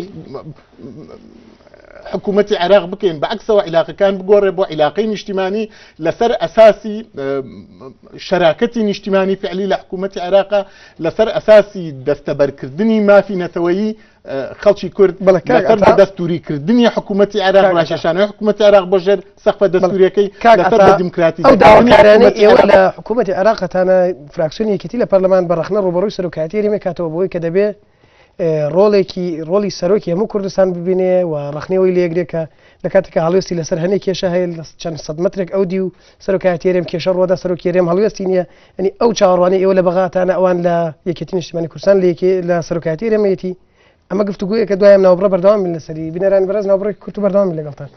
حکوومەتی عێراق بکەین بە عکسەوە عیلاقەکان بگۆڕێ بۆ عیلاقەی نیشتیمانی لەسەر ئەساسی شەراکەتی نیشتیمانی فعلی لە حکوومەتی عێراقا لەسەر ئەساسی دەستەبەرکردنی مافی نەتەوەیی خەڵکی کورد لەسەر بە دەستوریکردنی حکوومەتی عێراق ڕاکێشانەوەی حکوومەتی عێراق بۆ ژێر سەقفە دەستوریەکەی لەسەر بە دیموکراتی ئەو داواکاریانەی ئێوە لە حکوومەتی عێراق هەتانە فراکسیۆنی یەکێتی لە پەرلەمان بە ڕەخنە ڕووبەڕووی سەرۆکایەتی هەرێمی کاتەوە بۆی کە دەبێ ڕۆڵێکی ڕۆڵی سەرۆکی هەموو کوردستان ببینێ و ڕەخنەوەی لێگرێ کە لە کاتێکا هەڵوێستی لەسەر هەنێ کێشە هەیە لە چەند سەد مەترێک ئەو دی و سەرۆکایەتی هەرێم کێشە ڕووەدا سەرۆکی هەرێم هەڵوێستی نییە ئەنی ئەو چاوەڕوانی ئێوە لە بەغاتانە ئەوان لە یەکێتی نیشتیمانی کوردستان لە یەکێ لە سەرۆکایەتی هەرێمەتی ئەمە گفتوگۆیەکە دوای ئەم ناوبڕە بەردەوام بین لەسەری بینەرانی بەڕێز ناوبڕێکی کورت و بەردەوام بین لەگەڵتان.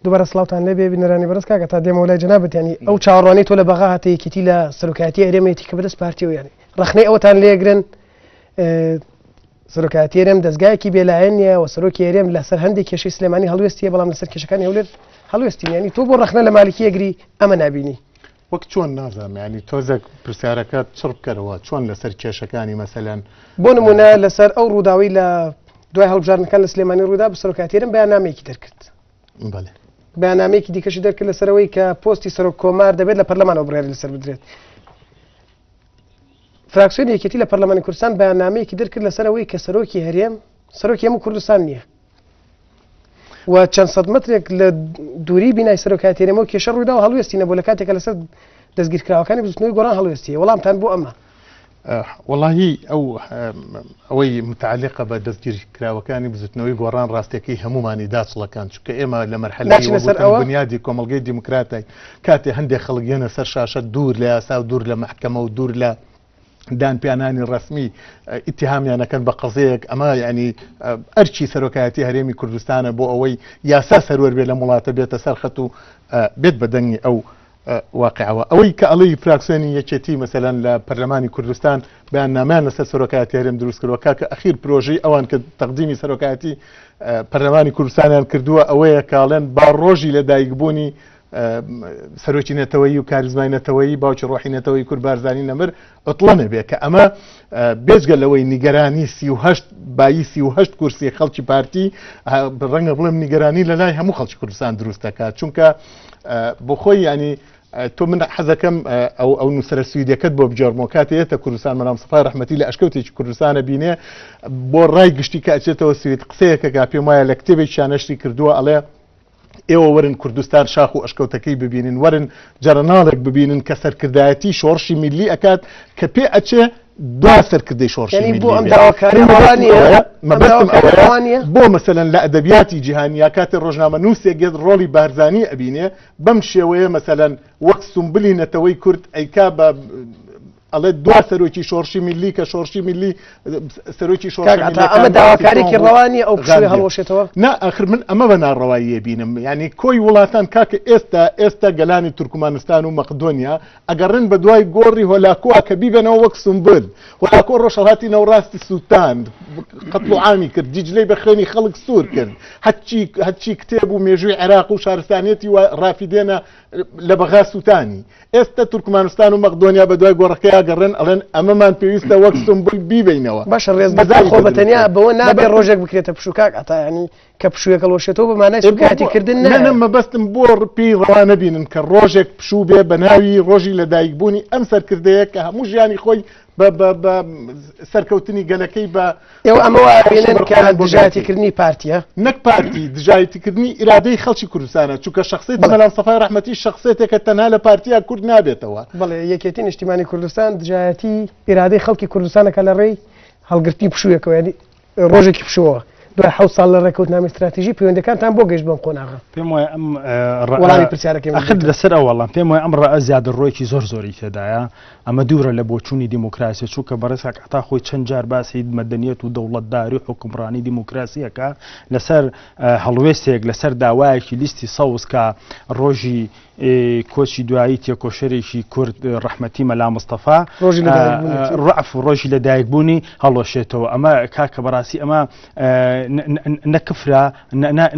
دووبارە سڵاوتان لێبێ بینەرانی بەڕێز کاکە تا دێمەوە لای جەنابت ینی ئەو چاوەڕوانی تۆ لە بەغا هاتە یەکێتی لە سەرۆکایەتی هەرێمێتی کە بەدەست پارتیەوە ینی ڕەخنەی ئەوەتان لێگرن سەرۆکایەتی هەرێم دەزگایەکی بێلایەن نییە و سەرۆکی هەرێم لەسەر هەندێک کێشەی سلێمانی هەڵوێستیە بەڵام لەسەر کێشەکانی هەولێر هەڵوێستی ینی تۆ بۆ ڕەخنە لە مالکی ئەگری ئەمە نابینی وەک چۆن نازانم ینی تۆزێک پرسیارەکە چڕ بکەرەوە چۆن لەسەر کێشەکانی مەسەلەن بۆ نمونە لەسەر ئەو ڕووداوی لە دوای هەڵبژاردنەکان لە سلێمانی ڕوودا بە سەرۆکایەتی هەرێم بەیاننامەیەکی دەرکرد. بەڵێ. بەیاننامەیەکی دیکەشی دەرکرد لەسەرەوەی کە پۆستی سەرۆک کۆمار دەبێت لە پەرلەمانەوە بڕیاری لەسەر بدرێت. فراکسیۆنی یەکێتی لە پەرلەمانی کوردستان بەیاننامەیەکی دەرکرد لەسەرەوەی کە سەرۆکی هەرێم سەرۆکی هەموو کوردستان نییە. و چەند سەد مەترێک لە دووری بینای سەرۆکایەتی هەرێمەوە کێشە ڕوویدا و هەڵوێستی نەبوو لە کاتێکە لەسەر دەستگیرکراوەکانی بزوتنەوەی گۆڕان هەڵوێستی وەڵامتان بۆ ئەمە. وەڵاهی ئەو ئەوەی متعلقە بە دەستگیرکراوەکانی بزوتنەوەی گۆڕان ڕاستەکەی هەمومانی داچڵەکان چونکە ئێمە لە مەرحەلەی ناچینە سەر ئەوە؟ بنیادی کۆمەڵگەی دیموکراتای کاتێ هەندێک خەڵک یەنە سەر شاشە دوور لە یاسا و دوور لە مەحکەمە و دوور لە دانپیانانی ڕەسمی ئیتیهامیان ئەکەن بە قەزیەیەک ئەمە یعنی ئەرکی سەرۆکایەتی هەرێمی کوردستانە بۆ ئەوەی یاسا سەروەر بێت لەم وڵاتە بێتە سەر خەت و بێت بە دەنگی ئەو. واقعەوە. ئەوەی کە ئەڵێی فراکسیۆنی یەکێتی مەسەلەن لە پەرلەمانی کوردستان بەیاننامەیان لەسەر سەرۆکایەتی هەرێم دروست کردووە، کاکە ئەخیر پرۆژەی ئەوان کە تەقدیمی سەرۆکایەتی پەرلەمانی کوردستانیان کردووە ئەوەیە کە ئەڵێن با ڕۆژی لەدایکبوونی سەرۆکی نەتەوەیی و کاریزمای نەتەوەیی باوکی ڕۆحی نەتەوەی کورد بارزانی نەمر عوتڵە نەبێ کە ئەمە بێجگە لەوەی نیگەرانی 38 بایی 38 کورسی خەڵکی پارتی ڕەنگە بڵێم نیگەرانی لە لای هەموو خەڵکی کوردستان دروست دەکات چونکە بۆ خۆی ینی تۆ من حەزەکەم ئەو ئەو نووسرە سویدەکەت بۆ بگێڕمەوە کاتێ یەتە کوردستان مەلام سەفای ڕەحمەتی لە ئەشکەوتێکی کوردستانە بینێ بۆ ڕای گشتی کە ئەچێتەوە سوید قسەیەکەکە پێم وایە لە کتێبێکیان نەشری کردووە ئەڵێ ئێوە وەرن کوردستان شاخ و ئەشکەوتەکەی ببینن، وەرن جەرەناڵێک ببینن کە سەرکردایەتی شۆڕشی میللی ئەکات کە پێ ئەچێ دوا سەرکردەی شۆڕشی یعنی میللی بۆ ئەم بێ. داواکاریە من ڕەوا مەبەستم نییە؟ ئەوەیە، ئەم مەبەستم داواکاریە ئەوەیە ڕەوا نییە؟ بۆ مەسەلەن لە ئەدەبیاتی جیهانیا کاتێ ڕۆژنامەنووسێک یەت ڕۆڵی بارزانی ئەبینێ بەم شێوەیە مەسەلەن وەک سومبلی نەتەوەی کورد ئەیکا بە ئەڵێ دوا سەرۆکی شۆڕشی میللی کە شۆڕشی میللی سەرۆکی شۆڕشی کاک عەتا ئەمە داواکارێکی ڕەوا نییە ئەو پشووی هەڵوەشێتەوە؟ نا ئاخر من ئەمە بە ناڕەواییە بینم یعنی کۆی وڵاتان کاکە ئێستا ئێستا گەلانی تورکمانستان و مەقدۆنیا ئەگەڕن بە دوای گۆڕی هۆلاکۆ کە بیبەنەوە وەک سومبل هۆلاکۆ ڕۆژهەڵاتی نەوڕاستی سووتاند قەتڵ و عامی کرد دیجلەی بە خوێنی خەڵک سوور کرد هەرچی هەرچی کتێب و مێژووی عێراق و شارستانیەتی و ڕافیدێنە لە بەغا سووتانی. ئێستە تورکمانستان و مەقدۆنیا بە دوای گۆڕەکەیا گەڕێن ئەڵێن ئەمەمان پێویستە وەک سومبول بیبەینەوە. باشە ڕێزگرتن خۆ بە تەنیا بەوە نابێ ڕۆژێک بکرێتە پشوو کاک عەتا یانی کە پشوویەک هەڵوەشێتەوە بە مانای سووکایەتی کردن نایە. نا نا مەبەستم بۆ پێی ڕەوا نەبینن کە ڕۆژێک پشوو بێ بە ناوی ڕۆژی لەدایکبوونی ئەم سەرکردەیە کە هەموو ژیانی خۆی بە بە بە سەرکەوتنی گەلەکەی بە ئێوە ئەمە وا ئەبینن کە دژایەتیکردنی پارتیە؟ نەک پارتی، دژایەتیکردنی ئیرادەی خەڵکی کوردستانە، چونکە شەخسیەتی مەلا مستەفای ڕەحمەتی شەخسیەتێکە تەنها لە پارتیا کورد نابێتەوە. بەڵێ یەکێتی نیشتیمانی کوردستان دژایەتی ئیرادەی خەڵکی کوردستانە کە لە ڕێی هەڵگرتنی پشوویەکەوە یانی ڕۆژێکی پشووەوە دوای حەوت ساڵ لە ڕێکەوتنامەی ستراتیژی پەیوەندەکانتان بۆ گەیشت بەم قۆناغە؟ پێم وایە ئەم وەڵامی پرسیارەکەی من ئەخر بدەیتەوە. لەسەر ئەو وەڵام پێم وایە ئەم ڕەئە زیادەڕۆیەکی زۆر زۆری تێدایە ئەمە دوورە لە بۆچوونی دیموکراسی چونکە بەڕێز کاک عەتا خۆی چەند جار باسی مەدەنیەت و دەوڵەتداری و حوکمڕانی دیموکراسی ئەکا لەسەر هەڵوێستێک لەسەر داوایەکی لیستی سەوز کە ڕۆژی کۆچی دوایی تێکۆشەرێکی کورد ڕەحمەتی مەلا مستەفا ڕۆژی لەدایکبوونیەتی. ڕەعف و ڕۆژی لەدایکبوونی هەڵوەشێتەوە ئەمە کاکە بەڕاستی ئەمە نە کفرە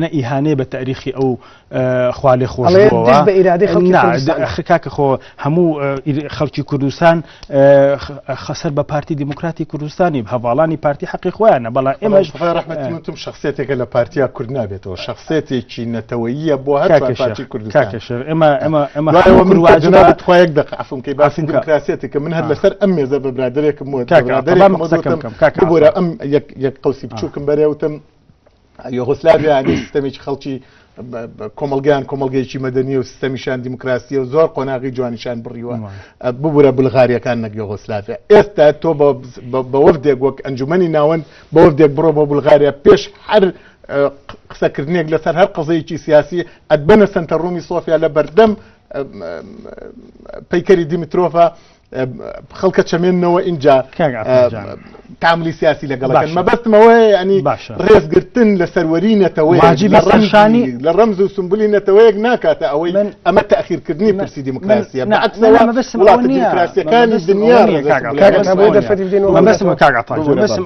نە ئیهانەیە بە تاریخی ئەو خوا لێ خۆش ئەڵێ بووەوە. دژ بە ئیرادەی خەڵکی نا، کوردستان. ئەخر کاکە خۆ هەموو خەڵکی کوردستان خەسەر بە پارتی دیموکراتی کوردستانی هەڤاڵانی پارتی حەقی خۆیانە بەڵام ئێمەش مستەفای ڕەحمەتی وتم شخصیەتێکە لە پارتیا کورد نابێتەوە شخصیەتێکی نەتەوەییە بۆ هەر کاکە چوار پارچەی شێخ کوردستان. کاکە شێخ ئێمە ئێمە ئێمە دوای ئەوە هەموو من کورد کە واجبە جەنابت تخوا یەک دەقە عەفوم کەی باسی عەفوم کە. دیموکراسیەتێکە من هەر آه. لەسەر ئەم مێزە بە برادەرێکم وت بە کاکە عەتا، با برادەرێکم من قسەکەم وتم بکەم کاکە ببورە عەتا. ئەم یەک یەک قەوسی بچووکم بەرێ وتم یۆغۆسلاڤیا یانی سیستەمێکی خەڵکی کۆمەڵگەیان کۆمەڵگەیەکی مەدەنیە و سیستەمیشان دیموکراسیە و زۆر قۆناغی جوانیشان بڕیوە ببورە بولغاریەکان نەک یۆغۆسلاڤیا ئێستا تۆ بە وەفدێک وەک ئەنجومەنی ناوەند بە وەفدێک بڕۆ بۆ بولغاریا پێش هەر قسەکردنێک لەسەر هەر قەزەیەکی سیاسی ئەتبەنە سەنتەر ڕوومی سۆفیا لە بەردەم پەیکەری دیمترۆفا خەڵکە چەمێنەوە ئینجا تاملی سیاسی لەگەڵەکەن مەبەستم ئەوەیە ینی ڕێزگرتن لە سەروەری نەتەوەیە لە ڕەمز و سمبولی نەتەوەیەک ناکاتە ئەوەی ئەمە تاخیرکردنی پرسی دیموکراسیە وڵاتە دیموکراسیەکانی دنیا مەبەستم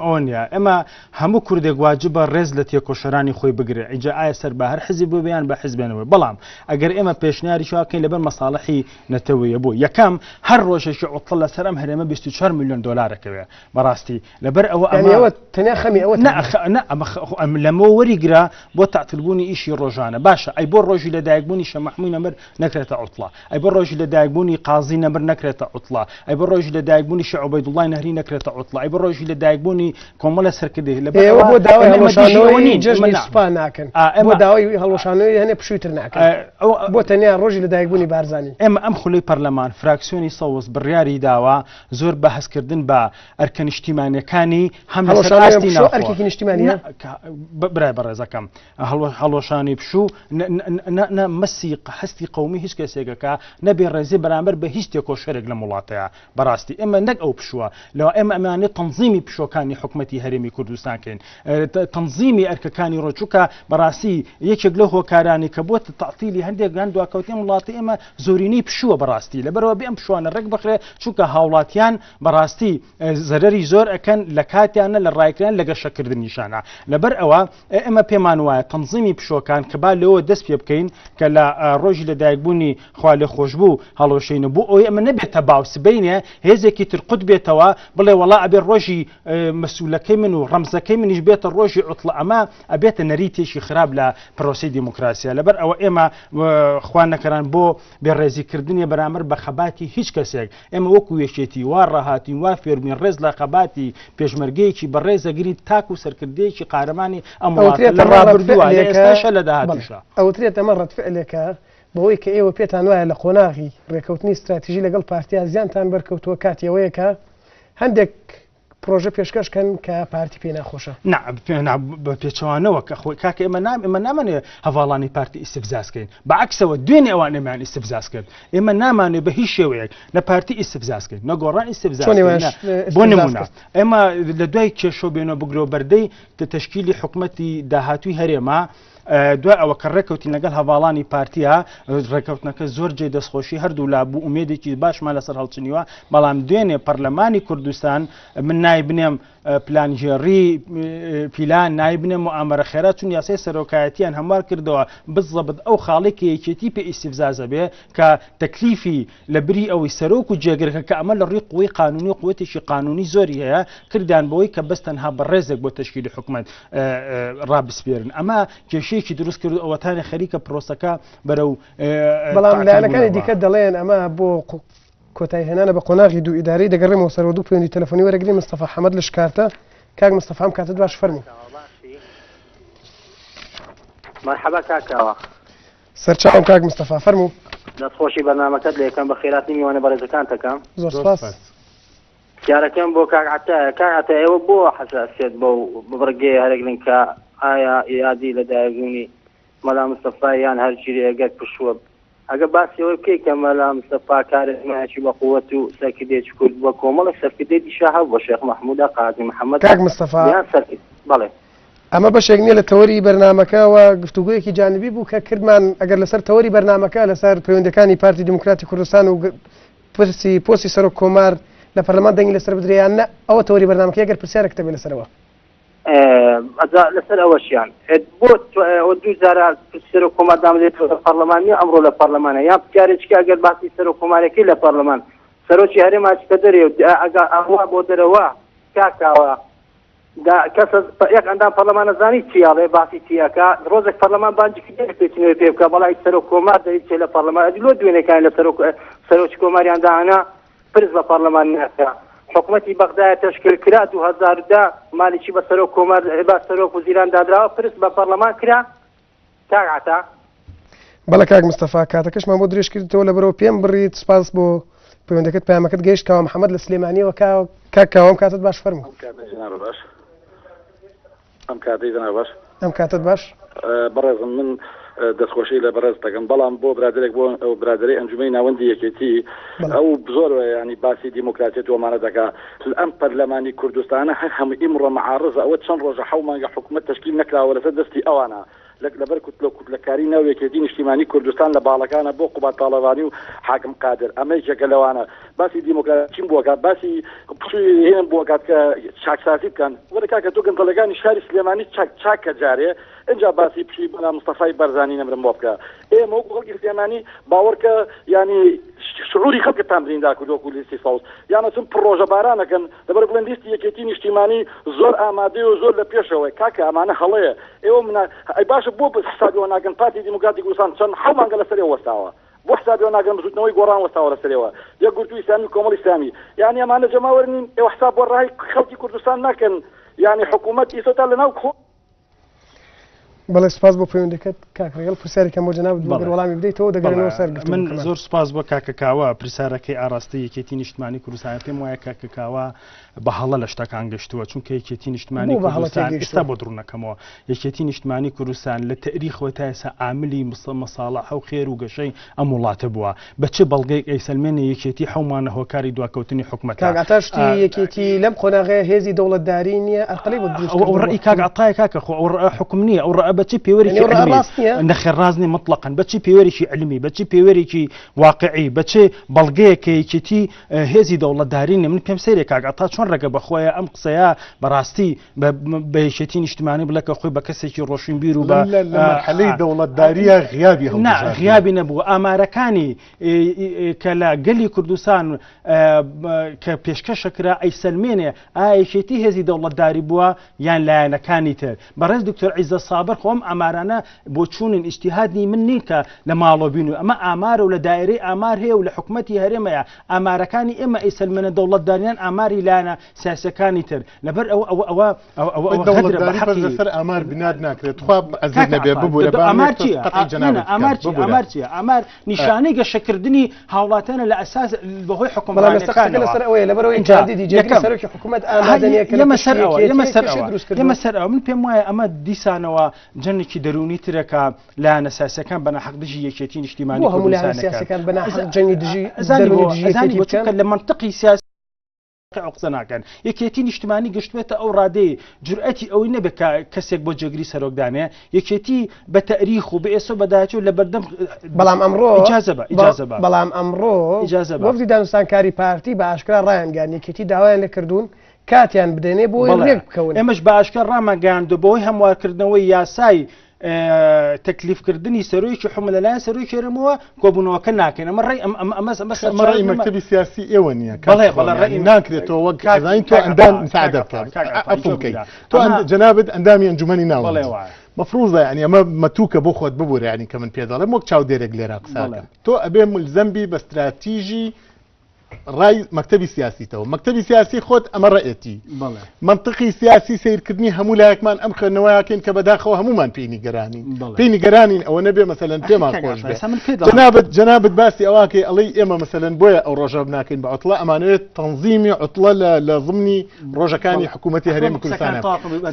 ئەوە نییە ئێمە هەموو کوردێک واجبە ڕێز لە تێکۆشەرانی خۆی بگرێ ئینجا ئایا سەر بە هەر حزب بێ یان بە حزبێنەوە بەڵام ئەگەر ئێمە پێشنیاری شاکەین لەبەر مەساڵحی نەتەوەیە بۆ یەکەم هەر ڕۆژێکی عوتڵە لەسەر ئەم هەرێمە 24 میلیۆن دۆلار ئەکەوێ بەڕاستی لەبەر ئەوە یعنی ئەمە ئەوە تەنیا خەمی ئەوە نا نا ئەمە ئەم لەمەوە وەریگرە بۆ تەعتیلبوونی ئیشی ڕۆژانە باشە ئەی بۆ ڕۆژی لەدایکبوونی شە مەحمووی نەمر نەکرێتە عوتڵە ئەی بۆ ڕۆژی لەدایکبوونی قازی نەمر نەکرێتە عوتڵە ئەی بۆ ڕۆژی لەدایکبوونی شە عوبەیدوڵڵای نەهری نەکرێتە عوتڵە ئەی بۆ ڕۆژی لەدایکبوونی کۆمەڵە سەرکردەی لەبەر ئێوە ئەوە بۆ داوای ئێمە دژی ئەوە هەڵوەشانەوەی نین ئێمە جەژنی نا سوپا ناکەن ئا بۆ ئێمە داوای هەڵوەشانەوەی هەنێ پشووی تر ناکەن ئەو بۆ تەنیا ڕۆژی لەدایکبوونی بارزانی. ئێمە ئەم خولەی پەرلەمان فراکسیۆنی سەوز بڕیاری. بڕیاری داوە زۆر بە هەستکردن بە ئەرکە نیشتیمانیەکانی هەم لەسەر ئاستی ناوخۆ ئەرکێکی نیشتیمانیە برای بەڕێزەکەم هەڵوەشانی پشوو نە مەسی هەستی قومی هیچ کەسێکەکە نەبێ ڕێزی بەرامبەر بە هیچ تێکۆشەرێک لەم وڵاتەیە بەڕاستی ئێمە نەک ئەو پشووە لەوە ئێمە ئەمانێت تەنزیمی پشۆکانی حکومەتی هەرێمی کوردستان کەین تەنزیمی ئەرکەکانی ڕۆچووکە بەڕاستی یەکێک لەو هۆکارانی کە بۆتە تەعتیلی هەندێک گان دواکەوتنی وڵاتی ئێمە زۆرینەی پشووە بەڕاستی لەبەرەوە بێ ئەم پشوانە ڕێک بخرێ چونکە هاوڵاتیان بەڕاستی زەرەری زۆر ئەکەن لە کاتیانە لە ڕایکران لە گەشەکردنیشانە لەبەر ئەوە ئێمە پێمان وایە تەنزیمی پشۆکان کە با لەوە دەست پێ بکەین کە لە ڕۆژی لەدایکبوونی خوا لێ خۆشببوو هەڵۆشین بۆ ئەوی ئەمە نەبێتە باو سبینێ هێزێکی تر قوت بێتەوە بڵێ وەڵا ئەبێ ڕۆژی مەسولەکەی من و ڕەمزەکەی منیش بێتە ڕۆژی عوتڵە ئەمە ئەبێتە نەریتێکی خراپ لە پرۆسەی دیموکراسیە لەبەر ئەوە ئێمە خوا نەکەران بۆ بێڕێزیکردنی بەرامبەر بە خەباتی هیچ کەسێک ئێمە وەکو یەکێتی وا ڕاهاتین وا فێربووین ڕێز لە خەباتی پێشمەرگەیەکی بەڕێزەگرین تاکو سەرکردەیەکی قارەمانی ئەم وڵاتە لە ڕابردووە لە ئێستاشە لە داهاتووشە. ئەوترێت ئەمە ڕەدفعلێکە بەوەی کە ئێوە پێتان وایە لە قۆناغی ڕێکەوتنی ستراتیژی لەگەڵ پارتیا زیانتان بەرکەوتووە کاتی ئەوەیە کە هەندێک پرۆژە پێشکەش کەن کە پارتی پێی ناخۆشە. نا نا بە پێچەوانەوە کە خۆی کاکە ئێمە نام ئێمە نامانێ هەڤاڵانی پارتی ئیستفزاز کەین بە عەکسەوە دوێنێ ئەوان ئێمەیان ئیستفزاز کرد ئێمە نامانێ بە هیچ شێوەیەک نە پارتی ئیستفزاز کەین نە گۆڕان ئیستفزاز چۆن کەین ئێوەیان نە بۆ ئیستفزاز نمونە کرد؟ ئێمە لە دوای کێشە و بێنە بگرەوە بەردەی تەشکیلی حکومەتی داهاتووی هەرێمە دوای ئەوە کە ڕێککەوتین لەگەڵ هەڤاڵانی پارتیا، ڕێککەوتنەکە زۆر جێی دەستخۆشی هەردوو لا بوو، ئومێدێکی باشمان لەسەر هەڵچنیوە، بەڵام دوێنێ پەرلەمانی کوردستان، من نایبنێم پلانگێڕی پیلان، نایبنێم موئامەرە خێرا، چون یاسای سەرۆکایەتیان هەموار کردەوە، بزەبت ئەو خاڵەی کە یەکێتی پێ ئیستیفزازە بێ، کە تەکلیفی لە بری ئەوەی سەرۆک و جێگرەکە کە ئەمە لە ڕووی قوەی قانونی و قوتێکی قانونی زۆری هەیە کردیان بەوەی کە بەس تەنها بەڕێزێک بۆ تەشکیلی حکومەت ڕابسپێرن ئەمە کێشەیەکی دروست کرد ئەوەتانە خەریکە پرۆسەکە بەرەو بەڵام لایەنەکانی دیکە دەڵێن ئەمە بۆ کۆتایی هێنانە بە قۆناغی دوو ئیداری دەگەڕێمەوە سەرەوە دوو پەیوەندی تەلەفۆنی وەرەگرین مستەفا حەمەد لە شکارتە کاک مستەفا ئەم کاتت باش فەرموو. مەرحەبا کاک کاوە. سەرچاوم کاک مستەفا فەرموو. دەست خۆشی بەرنامەکەت لێ کەم بەخێراتنی میوانە بەڕێزەکانت ئەکەم. زۆر سپاس. پرسیارەکەم بۆ کاک عەتایە کاک عەتا ئێوە بۆ حەساسیەت بەو بڕگەیە هەرەگرن کە ئایا یادی لەدایکبوونی مەلا مستەفا یان هەر جیرێ گەر پشووە ئەگە باسی ئەوەی بکەی کە مەلا مستەفا کارێزمایەکی بە قووەت و سەرکردەیەکی کورد بووە کۆمەڵێک سەرکردەی دیشە هەبووە شێخ مەحموودە قازی محەممەد کاک مستەفا یان سەرکرد بەڵێ. ئەمە بەشێک نییە لە تەوەری بەرنامەکە و گفتوگۆیەکی جانبی بوو کە کردمان ئەگەر لەسەر تەوەری بەرنامەکە لەسەر پەیوەندەکانی پارتی دیموکراتی کوردستان و پرسی پۆستی سەرۆک کۆمار لە پەرلەمان دەنگی لەسەر بدرێ یان نە ئەوە تەوەری بەرنامەکەی ئەگەر پرسیارێکت هەبێ لەسەرەوە. ئەجا لەسەر ئەوەشیان بۆ ئەوە دوو جارە سەرۆک کۆمار دامدرێت لە پەرلەمان نیە ئەمڕۆ لە پەرلەمانە یان پرسیارێکی ئەگەر باسی سەرۆک کۆمارەکەی لە پەرلەمان سەرۆکی هەرێم ئەچتە دەرێ و ئەگا ئەوە بۆ دەرەوە کاکاوە دا کەس یەک ئەندام پەرلەمان ئەزانی چی ئەڵێ باسی چی ئەکا ڕۆژێک پەرلەمان بانگی کردی لێپێچینەوەی پێ بکا بەڵا هیچ سەرۆک کۆمار دەریچێ لە پەرلەمان ئەدی لۆ دوێنێکانی لە سەرۆک سەرۆکی کۆماریان دانا پرس بە پەرلەمان ناکا حکومەتی بەغدایە تەشکیل کرا 2010 مالکی بە سەرۆک کۆمار بە سەرۆک وزیران دادراوە پرس بە پەرلەمان کرا کاک عەتا. بەڵێ کاک مستەفا کاتەکەشمان بۆ درێژ کردیتەوە لەبەرەوە پێم بڕیت سپاس بۆ پەیوەندەکەت پەیامەکەت گەیشت کاوە محەمەد لە سلێمانیەوە کاک کاوە ئەم کاتەت باش فەرموو. ئەم کاتەی جەنابت باش ئەم کاتەی جەنابت باش. ئەم کاتەت باش. بەڕێزم من دەستخۆشی لە بەڕێز دەکەم بەڵام بۆ برادێک بۆ ئەو برادری ئەنجومەی ناوەندی یەکێتی ئەو زۆر ینی باسی دیموکراتیەت ومانە دەکا ئەم پەرلەمانی کوردستانە هەر هەموو ئیمڕۆ معارزە ئەوە چەند ڕۆژە حەو مانگە حکومەت تەشکیل نەکراوە لەسەر دەستی ئەوانە لەک لەبەر کوتلە کوتلەکاری ناو یەکێتی نیشتیمانی کوردستان لە باڵەکانە بۆ قوباد تاڵەبانی و حاکم قادر ئەمە یەکێکە لەوانە باسی دیموکراتیم بۆ کات باسی پشووی هێن بۆ کات کە چاکسازی بکەن وەرە کاکە تۆ گەندەڵەکانی شاری سلێمانی چاک چاکە جارێ ئینجا باسی پشووی مەلا مستەفای بەرزانی نەمرم بۆ بکە ئێمە وەکو خەڵکی سلێمانی باوەڕکە یانی شعوری خەڵکتان بریندار کرد وەکو لیستی سەوز یان ئەچن پڕۆژە بارانەکەن لەبەر بڵێن لیستی یەکێتی نیشتیمانی زۆر ئامادەیە و زۆر لە پێشەوەی کاکە ئەمانە هەڵەیە ئێوە منا ئەی باشە بۆ حسابی ئەوە ناکەن پارتی دیموکراتی کوردستان چەند حەو مانگە لەسەر ئێوە وەستاوە بۆ حسابی ئەوە ناکەن بزوتنەوەی گۆڕان وەستاوە لەسەرێوە یەکگرتوو ئیسلامی و کۆمەڵی ئیسلامی یانی ئەمانە جەماوەر نین ئێوە حساب بۆ ڕای خەڵکی کوردستان ناکەن یانی حکوومەت ئیستا لەناو خۆ. بەڵێ سپاس بۆ پەیوەندەکەت کاک ڕێگەڵ، پرسیارێکم بۆ جەنابت بوو گەر وەڵامی بدەیتەوە دەگەڕێنەوە سەر گفتوگۆکەمان. من زۆر سپاس بۆ کاکە کاوە، پرسیارەکەی ئاراستەی یەکێتی نیشتمانی کوردستانە، پێم وایە کاکە کاوە بە هەڵە لە شتەکان گەشتووە، چونکە یەکێتی نیشتمانی بۆ بە هەڵە کوردستان تێگەیشتووە؟ ئێستا بۆت ڕوونەکەمەوە، یەکێتی نیشتمانی کوردستان لە تەئریخەوە تا ئێستا عاملی مەساڵحە و خێر و گەشەی ئەم وڵاتە بووە، بە چ بەڵگەیەک ئەیسەلمێنێ یەکێتی حەومانە هۆکاری دواکەوتنی حکومەتە؟ کاک عەتا شتی یەکێتی لەم قۆناغەیە هێزی دەوڵەتداری نییە ئەرقەلەی بۆ دروست ئەوە کردووە. ڕەئی کاک عەتایە کاکە خۆ ئەو ڕەئە حوکم نییە ئەو ڕەئە بە چ پێوەرێکی یعنی ئەو ڕەئە عیلمی ڕاست نییە؟ نەخێر ڕاست نییە مطلقا بە چ پێوەرێکی عیلمی بە چ پێوەرێکی واقعی بە چ بەڵگەیەک کە یەکێتی هێزی دەوڵەتداری نییە من پێم سەیرە کاک عەتا چۆن ڕێگە بە خۆیە ئەم قسەیە بەڕاستی بە یەکێتی نیشتمانی بڵێ کە خۆی بە کەسێکی ڕۆشنبیر و بە لە مەرحەلەی دەوڵەتداریە غیابی نا غیابی نەبوو ئامارەکانی کە لە گەلی کوردستان کە پێشکەشە کرا ئەیسەلمێنێ ئایا یەکێتی هێزی دەوڵەتداری بووە یان لایەنەکانی تر بەڕێز دکتۆر عیزە سابر خۆم ئامارانە بۆچوونن ئیجتیهادنی من نین کە لە ماڵۆ بین و ئەمە ئامارە و لە دایرەی ئامار هەیە و لە حکومەتی هەرێمەیە ئامارەکانی ئێمە ئەیسەلمێنە دەوڵەتداریان ئاماری لایەنە سیاسیەکانی تر لەبەر ئەوە ئەوە ئەوە ئەوە ئەوە ئەوە غەدرە بە دەوڵەتداری بەس حەقی لەسەر ئامار بنیاد ناکرێت تخوا ئەزیز کاکە نەبێ عەتا ببورە با ئامار من چییە قەتعی نا جەنابت نا بکەم ئامار چییە ببورە ئامار چییە ئامار نیشانەی گەشەکردنی هاوڵاتیانە لە ئەساس بەهۆی بەڵام ئێستا قسەکە حوکمڕانیەکانەوە لەسەر ئەوەیە لەبەرئەوەی ئینجا کاندیدی جێگری یەکەم سەرۆکی حکوومەت ئامادە نییە کە لە یەمە پشتی سەر ئەوە یەمە یەکێتییە سەر کێشەی ئەوە دروست یەمە کردووە. سەر ئەوە من پێم وایە ئەمە دیسانەوە جەنگێکی دەروونی ترە کە لایەنە سیاسیەکان بە ناحەق دژی یەکێتی نیشتیمانی بۆ هەموو لایەنە کوردستانەکان سیاسیەکان بە ناحەق جەنگی دژی ئەزانی دەروونی بۆ دژی ئەزانی یەکێتی بۆ چونکە بکەن؟ لە مەنتقی سیاسی واقع قسە ناکەن یەکێتی نیشتمانی گەشتوێتە ئەو ڕادەی جورئەتی ئەوەی نەبێت کە کەسێک بۆ جێگری سەرۆک دانێ یەکێتی بە تەریخ و بە ئێسۆ بەداچوو لە بەردەم بەڵام ئەمڕۆ ئیجازە بە ئیجازە بە بەڵام ئەمڕۆ ئیجازە بە وەفدی دانوستانکاری پارتی بە ئاشکرا ڕایانگەیاند یەکێتی داوایان لێکردوون کاتیان بدەنێ بۆ بەڵێ ڕێک بکەون. ئێمەش بە ئاشکرا ڕامانگەیاندووە بەهۆی هەموارکردنەوەی یاسای تەکلیفکردنی سەرۆکی حکومەت لەلایەن سەرۆکی هەرێمەوە کۆبوونەوەکە ناکەین ئەمە ڕێی ئەم ئەمە ئەمە ئەمە ئەمە ڕێی مەکتەبی سیاسی ئێوە نییە بەڵێ بەڵێ ڕێی ناکرێتەوە وەک ئەزانین تۆ ئەندام مساعدە بکە عەفوم کەی تۆ جەنابت ئەندامی ئەنجومەنی ناوەندی مەفروزە یعنی ئەمە مەتوکە بۆ خۆت ببورە یعنی کە من پێ دەڵێم وەک چاودێرێک لێرە قسە تۆ ئەبێ ملزەم بی بە ستراتیژی ڕای مەکتەبی سیاسیتەوە مەکتەبی سیاسی خۆت ئەمە ڕەئێتی مەنتقی سیاسی سەیرکردنی هەموو لایەکمان ئەم خوێندنەوەیەکەین کە بەداخەوە هەمومان پێی نیگەرانین پێی نیگەرانین ئەوە نەبێ مەسەلەن پێمان خۆش بێ جەنابت جەنابت باسی ئەوواکەی ئەڵێی ئێمە مەسەلەن بۆیە ئەو ڕۆژە ناکەین بە عوتڵە ئەمانەوێت تەنزیمی عوتڵە لە زمنی ڕۆژەکانی حکوومەتی هەرێمی کوردستان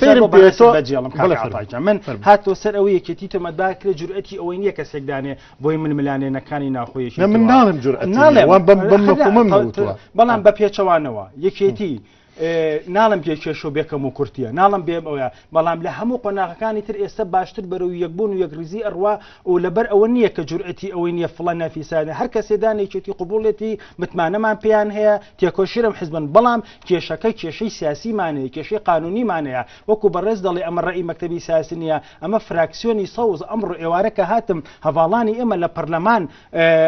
سەیرم پێ تۆ من هاتۆ سەر ئەوەی یەکێتی تۆمەتبار کرێ جورئەتی ئەوەی نییە کەسێک دانێ بۆی ململانێنەکانی ناوخۆی یەکێتی من ناڵێم جورئەتی نییە، وام بەم بەم مەفهومەم نەوتووە. بەڵام بە پێچەوانەوە یەکێتی ناڵم بێ کێشە و بێ کەم و کورتیە ناڵم بێ ئەوە بەڵام لە هەموو قۆناغەکانی تر ئێستا باشتر بەرەو یەکبوون و یەکریزی ئەڕوا و لەبەر ئەوە نییە کە جورئەتی ئەوەی نییە فڵە نەفیسانە هەر کەسێدان یەکێتی قوبوڵێتی متمانەمان پێیان هەیە تێکۆشیرم حزبن بەڵام کێشەکە کێشەی سیاسیمانەیە کێشەی قانونیمانەیە وەکو بەڕێز دەڵێ ئەمە ڕەئی مەکتەبی سیاسی نییە ئەمە فراکسیۆنی سەوز ئەمڕۆ ئێوارە کە هاتم هەڤاڵانی ئێمە لە پەرلەمان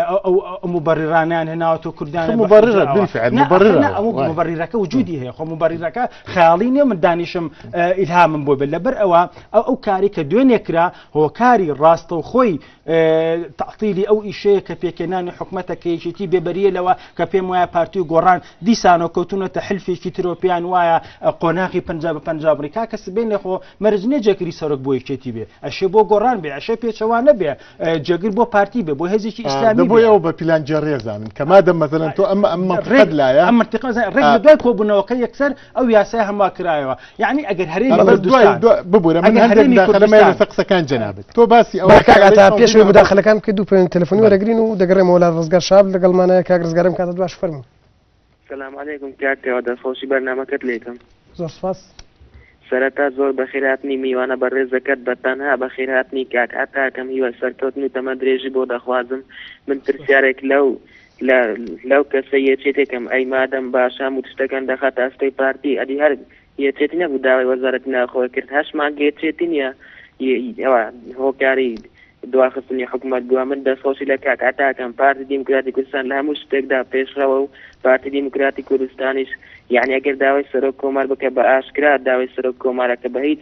ئەو مبەڕیرانیان هێناوەتەوە کوردیان مبەڕیرە بالفعل مبەڕیرە ئەو مبەڕیرەکە وجودی هەیە خۆ مبەڕیرەکە خەیاڵی نییە من دانیشم ئیلهامم بۆ بێت لەبەر ئەوە ئەو ئەو کاری کە دوێنێ کرا هۆکاری ڕاستەوخۆی تەعتیلی ئەو ئیشەیە کە پێکهێنانی حکومەتە کە یەکێتی بێبەریە لەوە کە پێم وایە پارتی و گۆڕان دیسانەوە کەوتونەتە حلفێکی ترەوە پێیان وایە قۆناغی 50 بە 50 بڕی کاکە سبەینێ خۆ مەرج نییە جێگری سەرۆک بۆ یەکێتی بێ ئەشێ بۆ گۆڕان بێ ئەشێ پێچەوانە بێ جێگر بۆ پارتی بێ بۆ هێزێکی ئیسلامی بۆ ئەو بە پیلانگێڕیە زانن کە مادەم مەسەلەن تۆ ئەمە ئەم مەنتیقەت لایە ئەم مەنتیقە ڕێک لە دوای کۆبوونەوەکە یەکسەر ئەو یاسای هەموار کرایەوە یعنی ئەگەر هەرێمی کوردستان ببورە من هەندێک مداخلەمە لەسەر قسەکان جەنابت تۆ باسی ئەوە کاک عەتا پێش ئەوەی مداخلەکان بکەیت دوو پەیوەندی تەلەفۆنی وەرەگرین و دەگەڕێمەوە لات ڕزگار شاب لەگەڵمانایە کاک ڕزگارم کاتت باش فەرموو. سلام علیکم کاک کاوە دەستخۆشی بەرنامەکەت لێکەم. زۆر سوپاس. سەرەتا زۆر بەخێرهاتنی میوانە بەڕێزەکەت بە تەنها بەخێرهاتنی کاک عەتاکەم هیوای سەرکەوتن و تەمەن درێژی بۆ دەخوازم من پرسیارێک لەو لە لەو کەسەی یەکێتێکم ئەی مادەم باشە هەموو تشتەکان دەخاتە ئەستۆی پارتی ئەدی هەر یەکێتی نەبوو داوای وەزارەتی ناوخۆی کرد هەشت مانگ یەکێتی نییە ئەوە هۆکاری دواخستنی حکومەت بووە من دەستخۆشی لە کاک عەتاکەم پارتی دیموکراتی کوردستان لە هەموو شتێکدا پێشڕەوە و پارتی دیموکراتی کوردستانیش یعنی ئەگەر داوای سەرۆک کۆمار بکە بە ئاشکرا داوای سەرۆک کۆمارەکە بە هیچ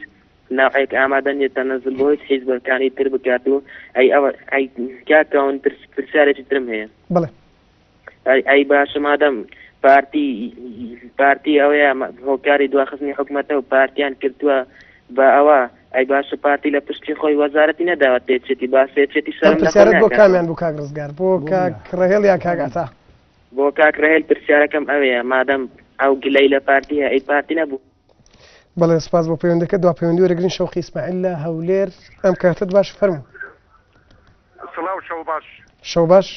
ناوعێک ئامادە نیە تەنەزول بۆ هیچ حیزبەکانی تر بکات و ئەی ئەوە ئەی کاک کاون پرسیارێکی ترم هەیە. بەڵێ. ئەی ئەی باشە مادەم پارتی پارتی ئەوەیە هۆکاری دواخستنی حکومەتە و پارتیان کردووە بە ئەوە ئەی باشە پارتی لە پشتی خۆی وەزارەتی نەداوەتە یەکێتی باشە یەکێتی ئەم شەرم لە خۆی پرسیارت بۆ ناکاتەوە. کامیان بوو کاک ڕزگار بۆ کاک ڕەهێڵ یا کاک عەتا؟ بۆ کاک ڕەهێل پرسیارەکەم ئەوەیە مادەم ئەو گلەی لە پارتی هەیە ئەی پارتی نەبوو. بەڵێ سپاس بۆ پەیوەندەکە دوا پەیوەندی وەرەگرین شەوقی ئیسماعیل لە هەولێر ئەم کاتەت باش فەرموو. سڵاو شەو باش. شەو باش.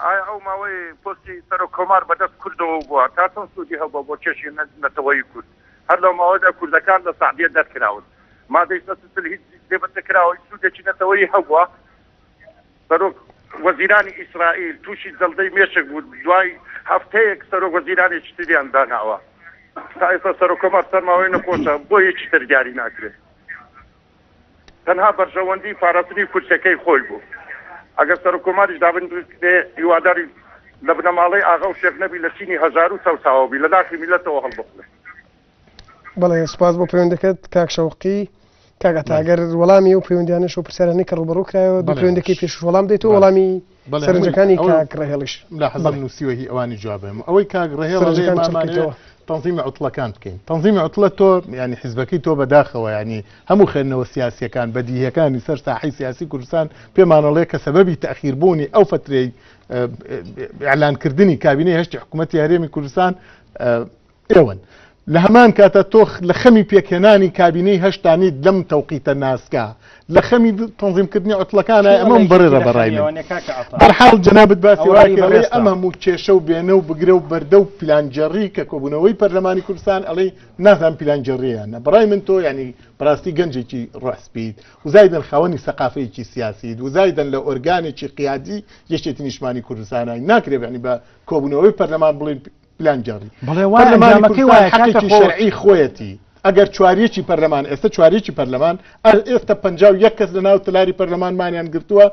ئایا ئەو ماوەی پۆستی سەرۆک کۆمار بەدەست کوردەوە بووە تا چەند سوودی هەبووە بۆ کێشی نەتەوەیی کورد؟ هەر لەو ماوەدا کوردەکان لە سەعدیە دەرکراون. مادەی 140 هیچ جێبەجێ کراوە هیچ سوودێکی نەتەوەیی هەبووە؟ سەرۆک وەزیرانی ئیسرائیل تووشی جەڵدەی مێشک بوو دوای هەفتەیەک سەرۆک وەزیرانێکی تریان داناوە. تا ئێستا سەرۆک کۆمار سەرماوەی نەخۆشە بۆ یەکی تر دیاری ناکرێت. تەنها بەرژەوەندی پاراستنی کورسیەکەی خۆی بوو. ئەگەر سەرۆک کۆماریش دابین بکرێ هیوادارین لە بنەماڵەی ئاغا و شێخ نەبی لە چینی هەژار و چەوساوە بی لە ناخی میللەتەوە هەڵبقڵێ. بەڵێ سوپاس بۆ پەیوەندەکەت کاک شەوقی. کاک عەتا گەر وەڵامی ئەو پەیوەندیانەش و پرسیارانەی کە ڕووبەڕوو کرایەوە دوو پەیوەندەکەی پێشووش وەڵام دەیتەوە وەڵامی سەرنجەکانی کاک ڕەهێڵیش. ملاحەزەم نووسیوە هی ئەوانی جواب بەم ئەوەی کاک ڕەهێڵ ئەڵێ مامانەوێ تەنزیمی عوتڵەکان بکەین تەنزیمی عوتڵە تۆ یانی حیزبەکەی تۆ بەداخەوە یانی هەموو خوێندنەوە سیاسیەکان بەدیهیەکانی سەر ساحەی سیاسی کوردستان پێمانەڵێ کە سەبەبی تەخیربوونی ئەو فترەی ئیعلانکردنی کابینەی هەشتی حکوومەتی هەرێمی کوردستان ئێوەن. لە هەمان کاتا تۆ لە خەمی پێکهێنانی کابینەی هەشتانیت لەم تەوقیتە ناسکە، لە خەمی تەنزیمکردنی عوتڵەکانای ئەمە مبەررە بە ڕای من. بەرحاڵ جەنابت باسی وا کرد ئەڵێی ئەم هەموو کێشە و بێنە و بگرە و بەردە و پیلانگێڕی کە کۆبوونەوەی پەرلەمانی کوردستان ئەڵێی نازانم پیلانگێڕییە یان نا. بەڕای من تۆ یانی بەڕاستی گەنجێکی ڕۆح سپیت و زایدەن خاوەنی سەقافەیەکی سیاسیت و زایدەن لە ئۆرگانێکی قیادی یەکێتی نیشتمانی کوردستانای ناکرێ یانی بە کۆبوونەوەی پەرلەمان بڵێین پلانگێڕی بەڵێ وایە پەرلەمانی ئەنجامەکەی کوردستان وایە کاکە حەقێکی خۆ شەرعی خۆیەتی ئەگەر چواریەکی پەرلەمان ئێستا چواریەکی پەرلەمان ئێستا 51 کەس لە ناو تەلاری پەرلەمان مانیان گرتووە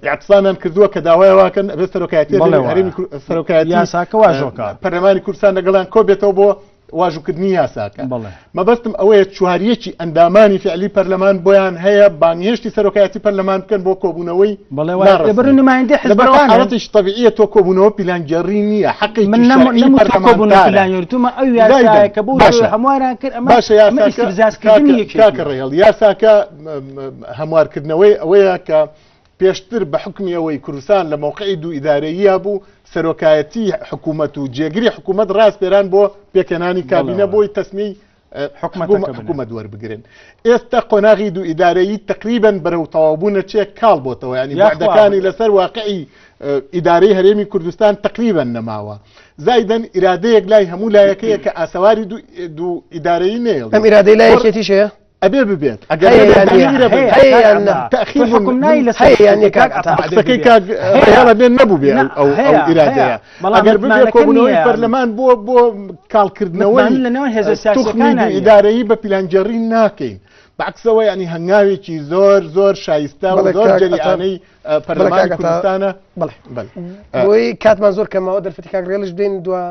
اعتصامیان کردووە کە داوای واکەن ئەبێ سەرۆکایەتی بەڵێ وایە. هەرێمی سەرۆکایەتی یاساکە واژۆکە. پەرلەمانی کوردستان لەگەڵیان کۆ بێتەوە بۆ واژووکردنی یاساکە. بەڵێ. مەبەستم ئەوەیە چواریەکی ئەندامانی فعلی پەرلەمان بۆیان هەیە بانگهێشتی سەرۆکایەتی پەرلەمان بکەن بۆ کۆبوونەوەی بەڵێ وایە. ناڕەسمی. لەبەر نمایندەی لەبەرئەوە حزبەکانن. حاڵەتێکی تەبیعیە تۆ کۆبوونەوە پیلانگێڕی نییە، حەقێکی من نەم شەرعی نەموتووە کۆبوونەوە پەرلەمانتارە. پیلانگێڕی تومە ئەو یاسایە زایدەن کە بۆ باشە هەمواران کرد ئەمە باشە ئەمە یاساکە ئیستفزازکردنی کاکە یەکێتیە. کاکە ڕێهێڵ یاساکە هەموارکردنەوەی ئەوەیە کە پێشتر بە حوکمی ئەوەی کوردستان لە مەوقعی دوو ئیدارەییا بوو، سەرۆکایەتی حکوومەت و جێگری حکوومەت ڕاسپێران بۆ پێکهێنانی کابینە بۆی تەسمیەی حکوومەت وەربگرن. ئێستا قۆناغی دوو ئیدارەیی تەقریبەن بەرەو تەواوبوون ئەچێ، کاڵ بۆتەوە، یانی بوعدەکانی لەسەر واقعی ئیدارەی هەرێمی کوردستان تەقریبەن نەماوە. زایدەن ئیرادەیەک لای هەموو لایەکەیە کە ئاسەواری دوو ئیدارەیی نەیەڵێ. ئەم ئیرادەی لای یەکێتیش هەیە؟ ئەبێ ببێت ئەگەر هەیە نەبێت یان نییە؟ تەئخیرە بێت. هەیە یان نا؟ تەئخیر تۆ بوون. حوکم نایی لەسەر هەیە یان نییە کاک کاک عەتا؟ عەتا؟ قسەکەی کاک ڕێهێڵ ئەبێ نەبووبێ نا، ئەو ئەو هەیە، ئیرادەیە. هەیە. بەڵام ئەگەر ببێ متمانەکە کۆبوونەوەی نییە. پەرلەمان بۆ بۆ کاڵکردنەوەی متمانە لەنێوان هێزە توخمی سیاسییەکانە دوو نییە. ئیدارەیی بە پیلانگێڕی ناکەین. بەعکسەوە یانی هەنگاوێکی زۆر زۆر شایستە و بەڵێ زۆر کاک عەتا. جەریئانەی بەڵێ پەرلەمانی کاک عەتا. کوردستانە. بەڵێ. بەڵێ. بۆی کاتمان زۆر کەمەوە دەرفەتی کاک ڕێڵیش بدەین دوا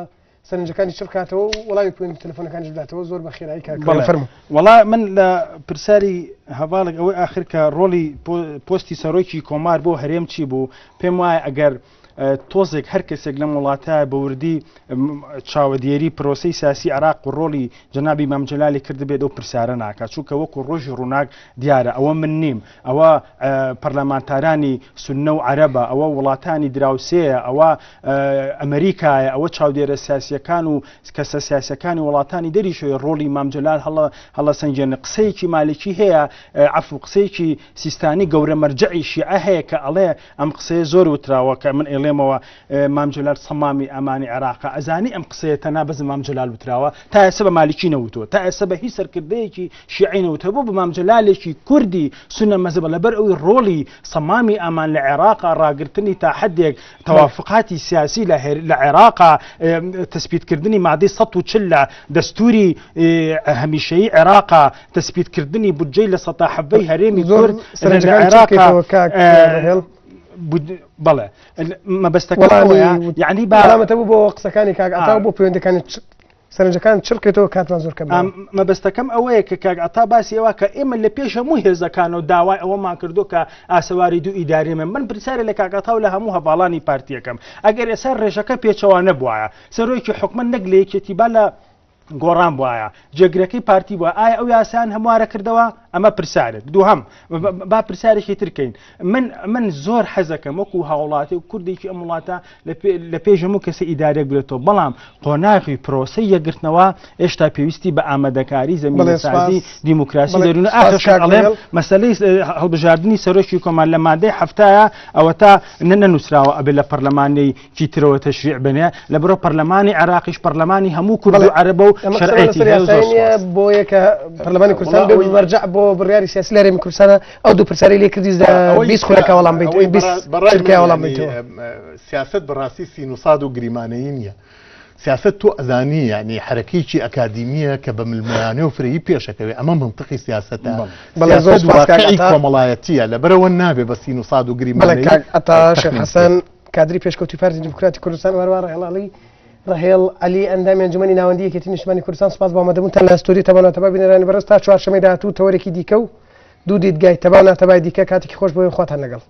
سەرنجەکانی چڕ بکاتەوە و وەڵامی پەیوەندی تەلەفۆنەکانیش بداتەوە زۆر بە خێرایی کاک بەڵێ فەرموو. وەڵا من لە پرسیاری هەڤاڵێک ئەوەی ئاخر کە ڕۆڵی پۆستی سەرۆکی کۆمار بۆ هەرێم چی بوو پێم وایە ئەگەر تۆزێک هەر کەسێک لەم وڵاتە بە وردی چاوەدێری پرۆسەی سیاسی عراق و ڕۆڵی جەنابی مام جەلالی کردبێت ئەو پرسیارە ناکات چونکە وەکو ڕۆژی ڕووناک دیارە ئەوە من نیم ئەوە پەرلەمانتارانی سوننە و عەرەبە، ئەوە وڵاتانی دراوسێیە، ئەوە ئەمریکایە، ئەوە چاودێرە سیاسییەکان و کەسە سیاسییەکانی وڵاتانی دەریشەوەی ڕۆڵی مام جەلال هەڵەسەنگێنن. قسەیەکی مالکی هەیە، عەفو قسەیەکی سیستانی گەورە مەرجەعی شیعە هەیە کە ئەڵێ ئەم قسەیە زۆر وتراوە کە من ئەیڵێمەوە مام جەلال سەمامی ئەمانی عێراقە، ئەزانی ئەم قسەیە تەنها بەس مام جەلال وتراوە، تا ئێستا بە مالکی نەوتووە، تا ئێستا بە هیچ سەرکردەیەکی شیعەی نەوتووە، بۆ بە مام جەلالێکی کوردی سوننە مەزهەبە، لەبەر ئەوەی ڕۆڵی سەمامی ئامان لە عێراقا ڕاگرتنی تا حەدێک تەوافقاتی سیاسی لە لە عێراقا تەسبیتکردنی مادەی 140 لە دەستوری هەمیشەیی عێراقا تەسبیتکردنی بودجەی 17% هەرێمی زۆر کورد لە سەرنجەکان عێراقا چڕکەیتەوە کاک ڕێهێڵ. بەڵێ مەبەستەکە ئەوەیە یعنی با وەڵامەتە بوو بۆ قسەکانی کاک عەتا و بۆ پەیوەندەکانی سەرنجەکان چڕکێتەوە کاتمان زۆر کەم مەبەستەکەم ئەوەیە کە کاک عەتا باسی ئەوە کە ئێمە لە پێش هەموو هێزەکانەوە داوای ئەوەمان کردو کە ئاسەواری دوو ئیداری من من پرسیارە لە کاک عەتا و لە هەموو هەڤاڵانی پارتیەکەم ئەگەر ئێستا ڕێژەکە پێچەوانە بوایە سەرۆکی حکومەت نەک لە یەکێتی با لە گۆڕان بوایە جێگرەکەی پارتی بووە ئایا ئەو یاسایان هەموارە کردەوە؟ ئەمە پرسیارێک. دووهەم، با پرسیارێکی تر کەین. من من زۆر حەزەکەم وەکو هاوڵاتی و کوردێکی ئەم وڵاتە لە پێش هەموو کەسە ئیدارێک بێتەوە، بەڵام قۆناغی پرۆسەی یەکگرتنەوە هێشتا پێویستی بە ئامادەکاری زەمینەسازی دیموکراسی دەروون. ئاخر ئەڵێم مەسەلەی هەڵبژاردنی سەرۆکی کۆمار لە مادەی حەفتایە ئەوەتا نەنووسراوە ئەبێ لە پەرلەمانی چی ترەوە تەشریع بنێ لە بڕۆ پەرلەمانی عێراقیش پەرلەمانی هەموو کورد و عەرەبە و شەرعێتی هەیە زۆر سوپاس. بۆیە کە پەرلەمانی کوردستان بێ مەرجع بۆ بڕیاری سیاسی لە هەرێمی کوردستانە ئەو دوو پرسیارەی لێ کردی لە 20 خولەکە وەڵام بیت 20 چرکە وەڵام بیتەوە. سیاسەت بەڕاستی سینوساد و گریمانەیی نییە. سیاسەت تۆ ئەزانی یعنی حەرەکەیەکی ئەکادیمییە کە بە ململانێ و فرەیی پێشەکەوێ ئەمە مەنتقی سیاسەتە. بەڵێ زۆر سیاسەت سوپاس کاک واقعی عەتا. کۆمەڵایەتییە لەبەرئەوە نابێ بە سینوساد و بەڵێ گریمانەیی کاک عەتا شێخ تەخمین حەسەن بکرێت. کادری پێشکەوتووی پارتی دیموکراتی کوردستان و هەروەها ڕەهێڵ عەلی ڕەهێڵ عەلی ئەندامی ئەنجومەنی ناوەندی یەکێتی نیشتمانی کوردستان سوپاس بۆ ئامادەبوونتان لە ستۆدیۆی تەبا و ناتەبا بینەرانی بەڕێز تا چوارشەممەی داهاتوو تەوەرێکی دیکە و دوو دیدگای تەبا و ناتەبای دیکە کاتێکی خۆش بۆ ئێوە خواتان لەگەڵ.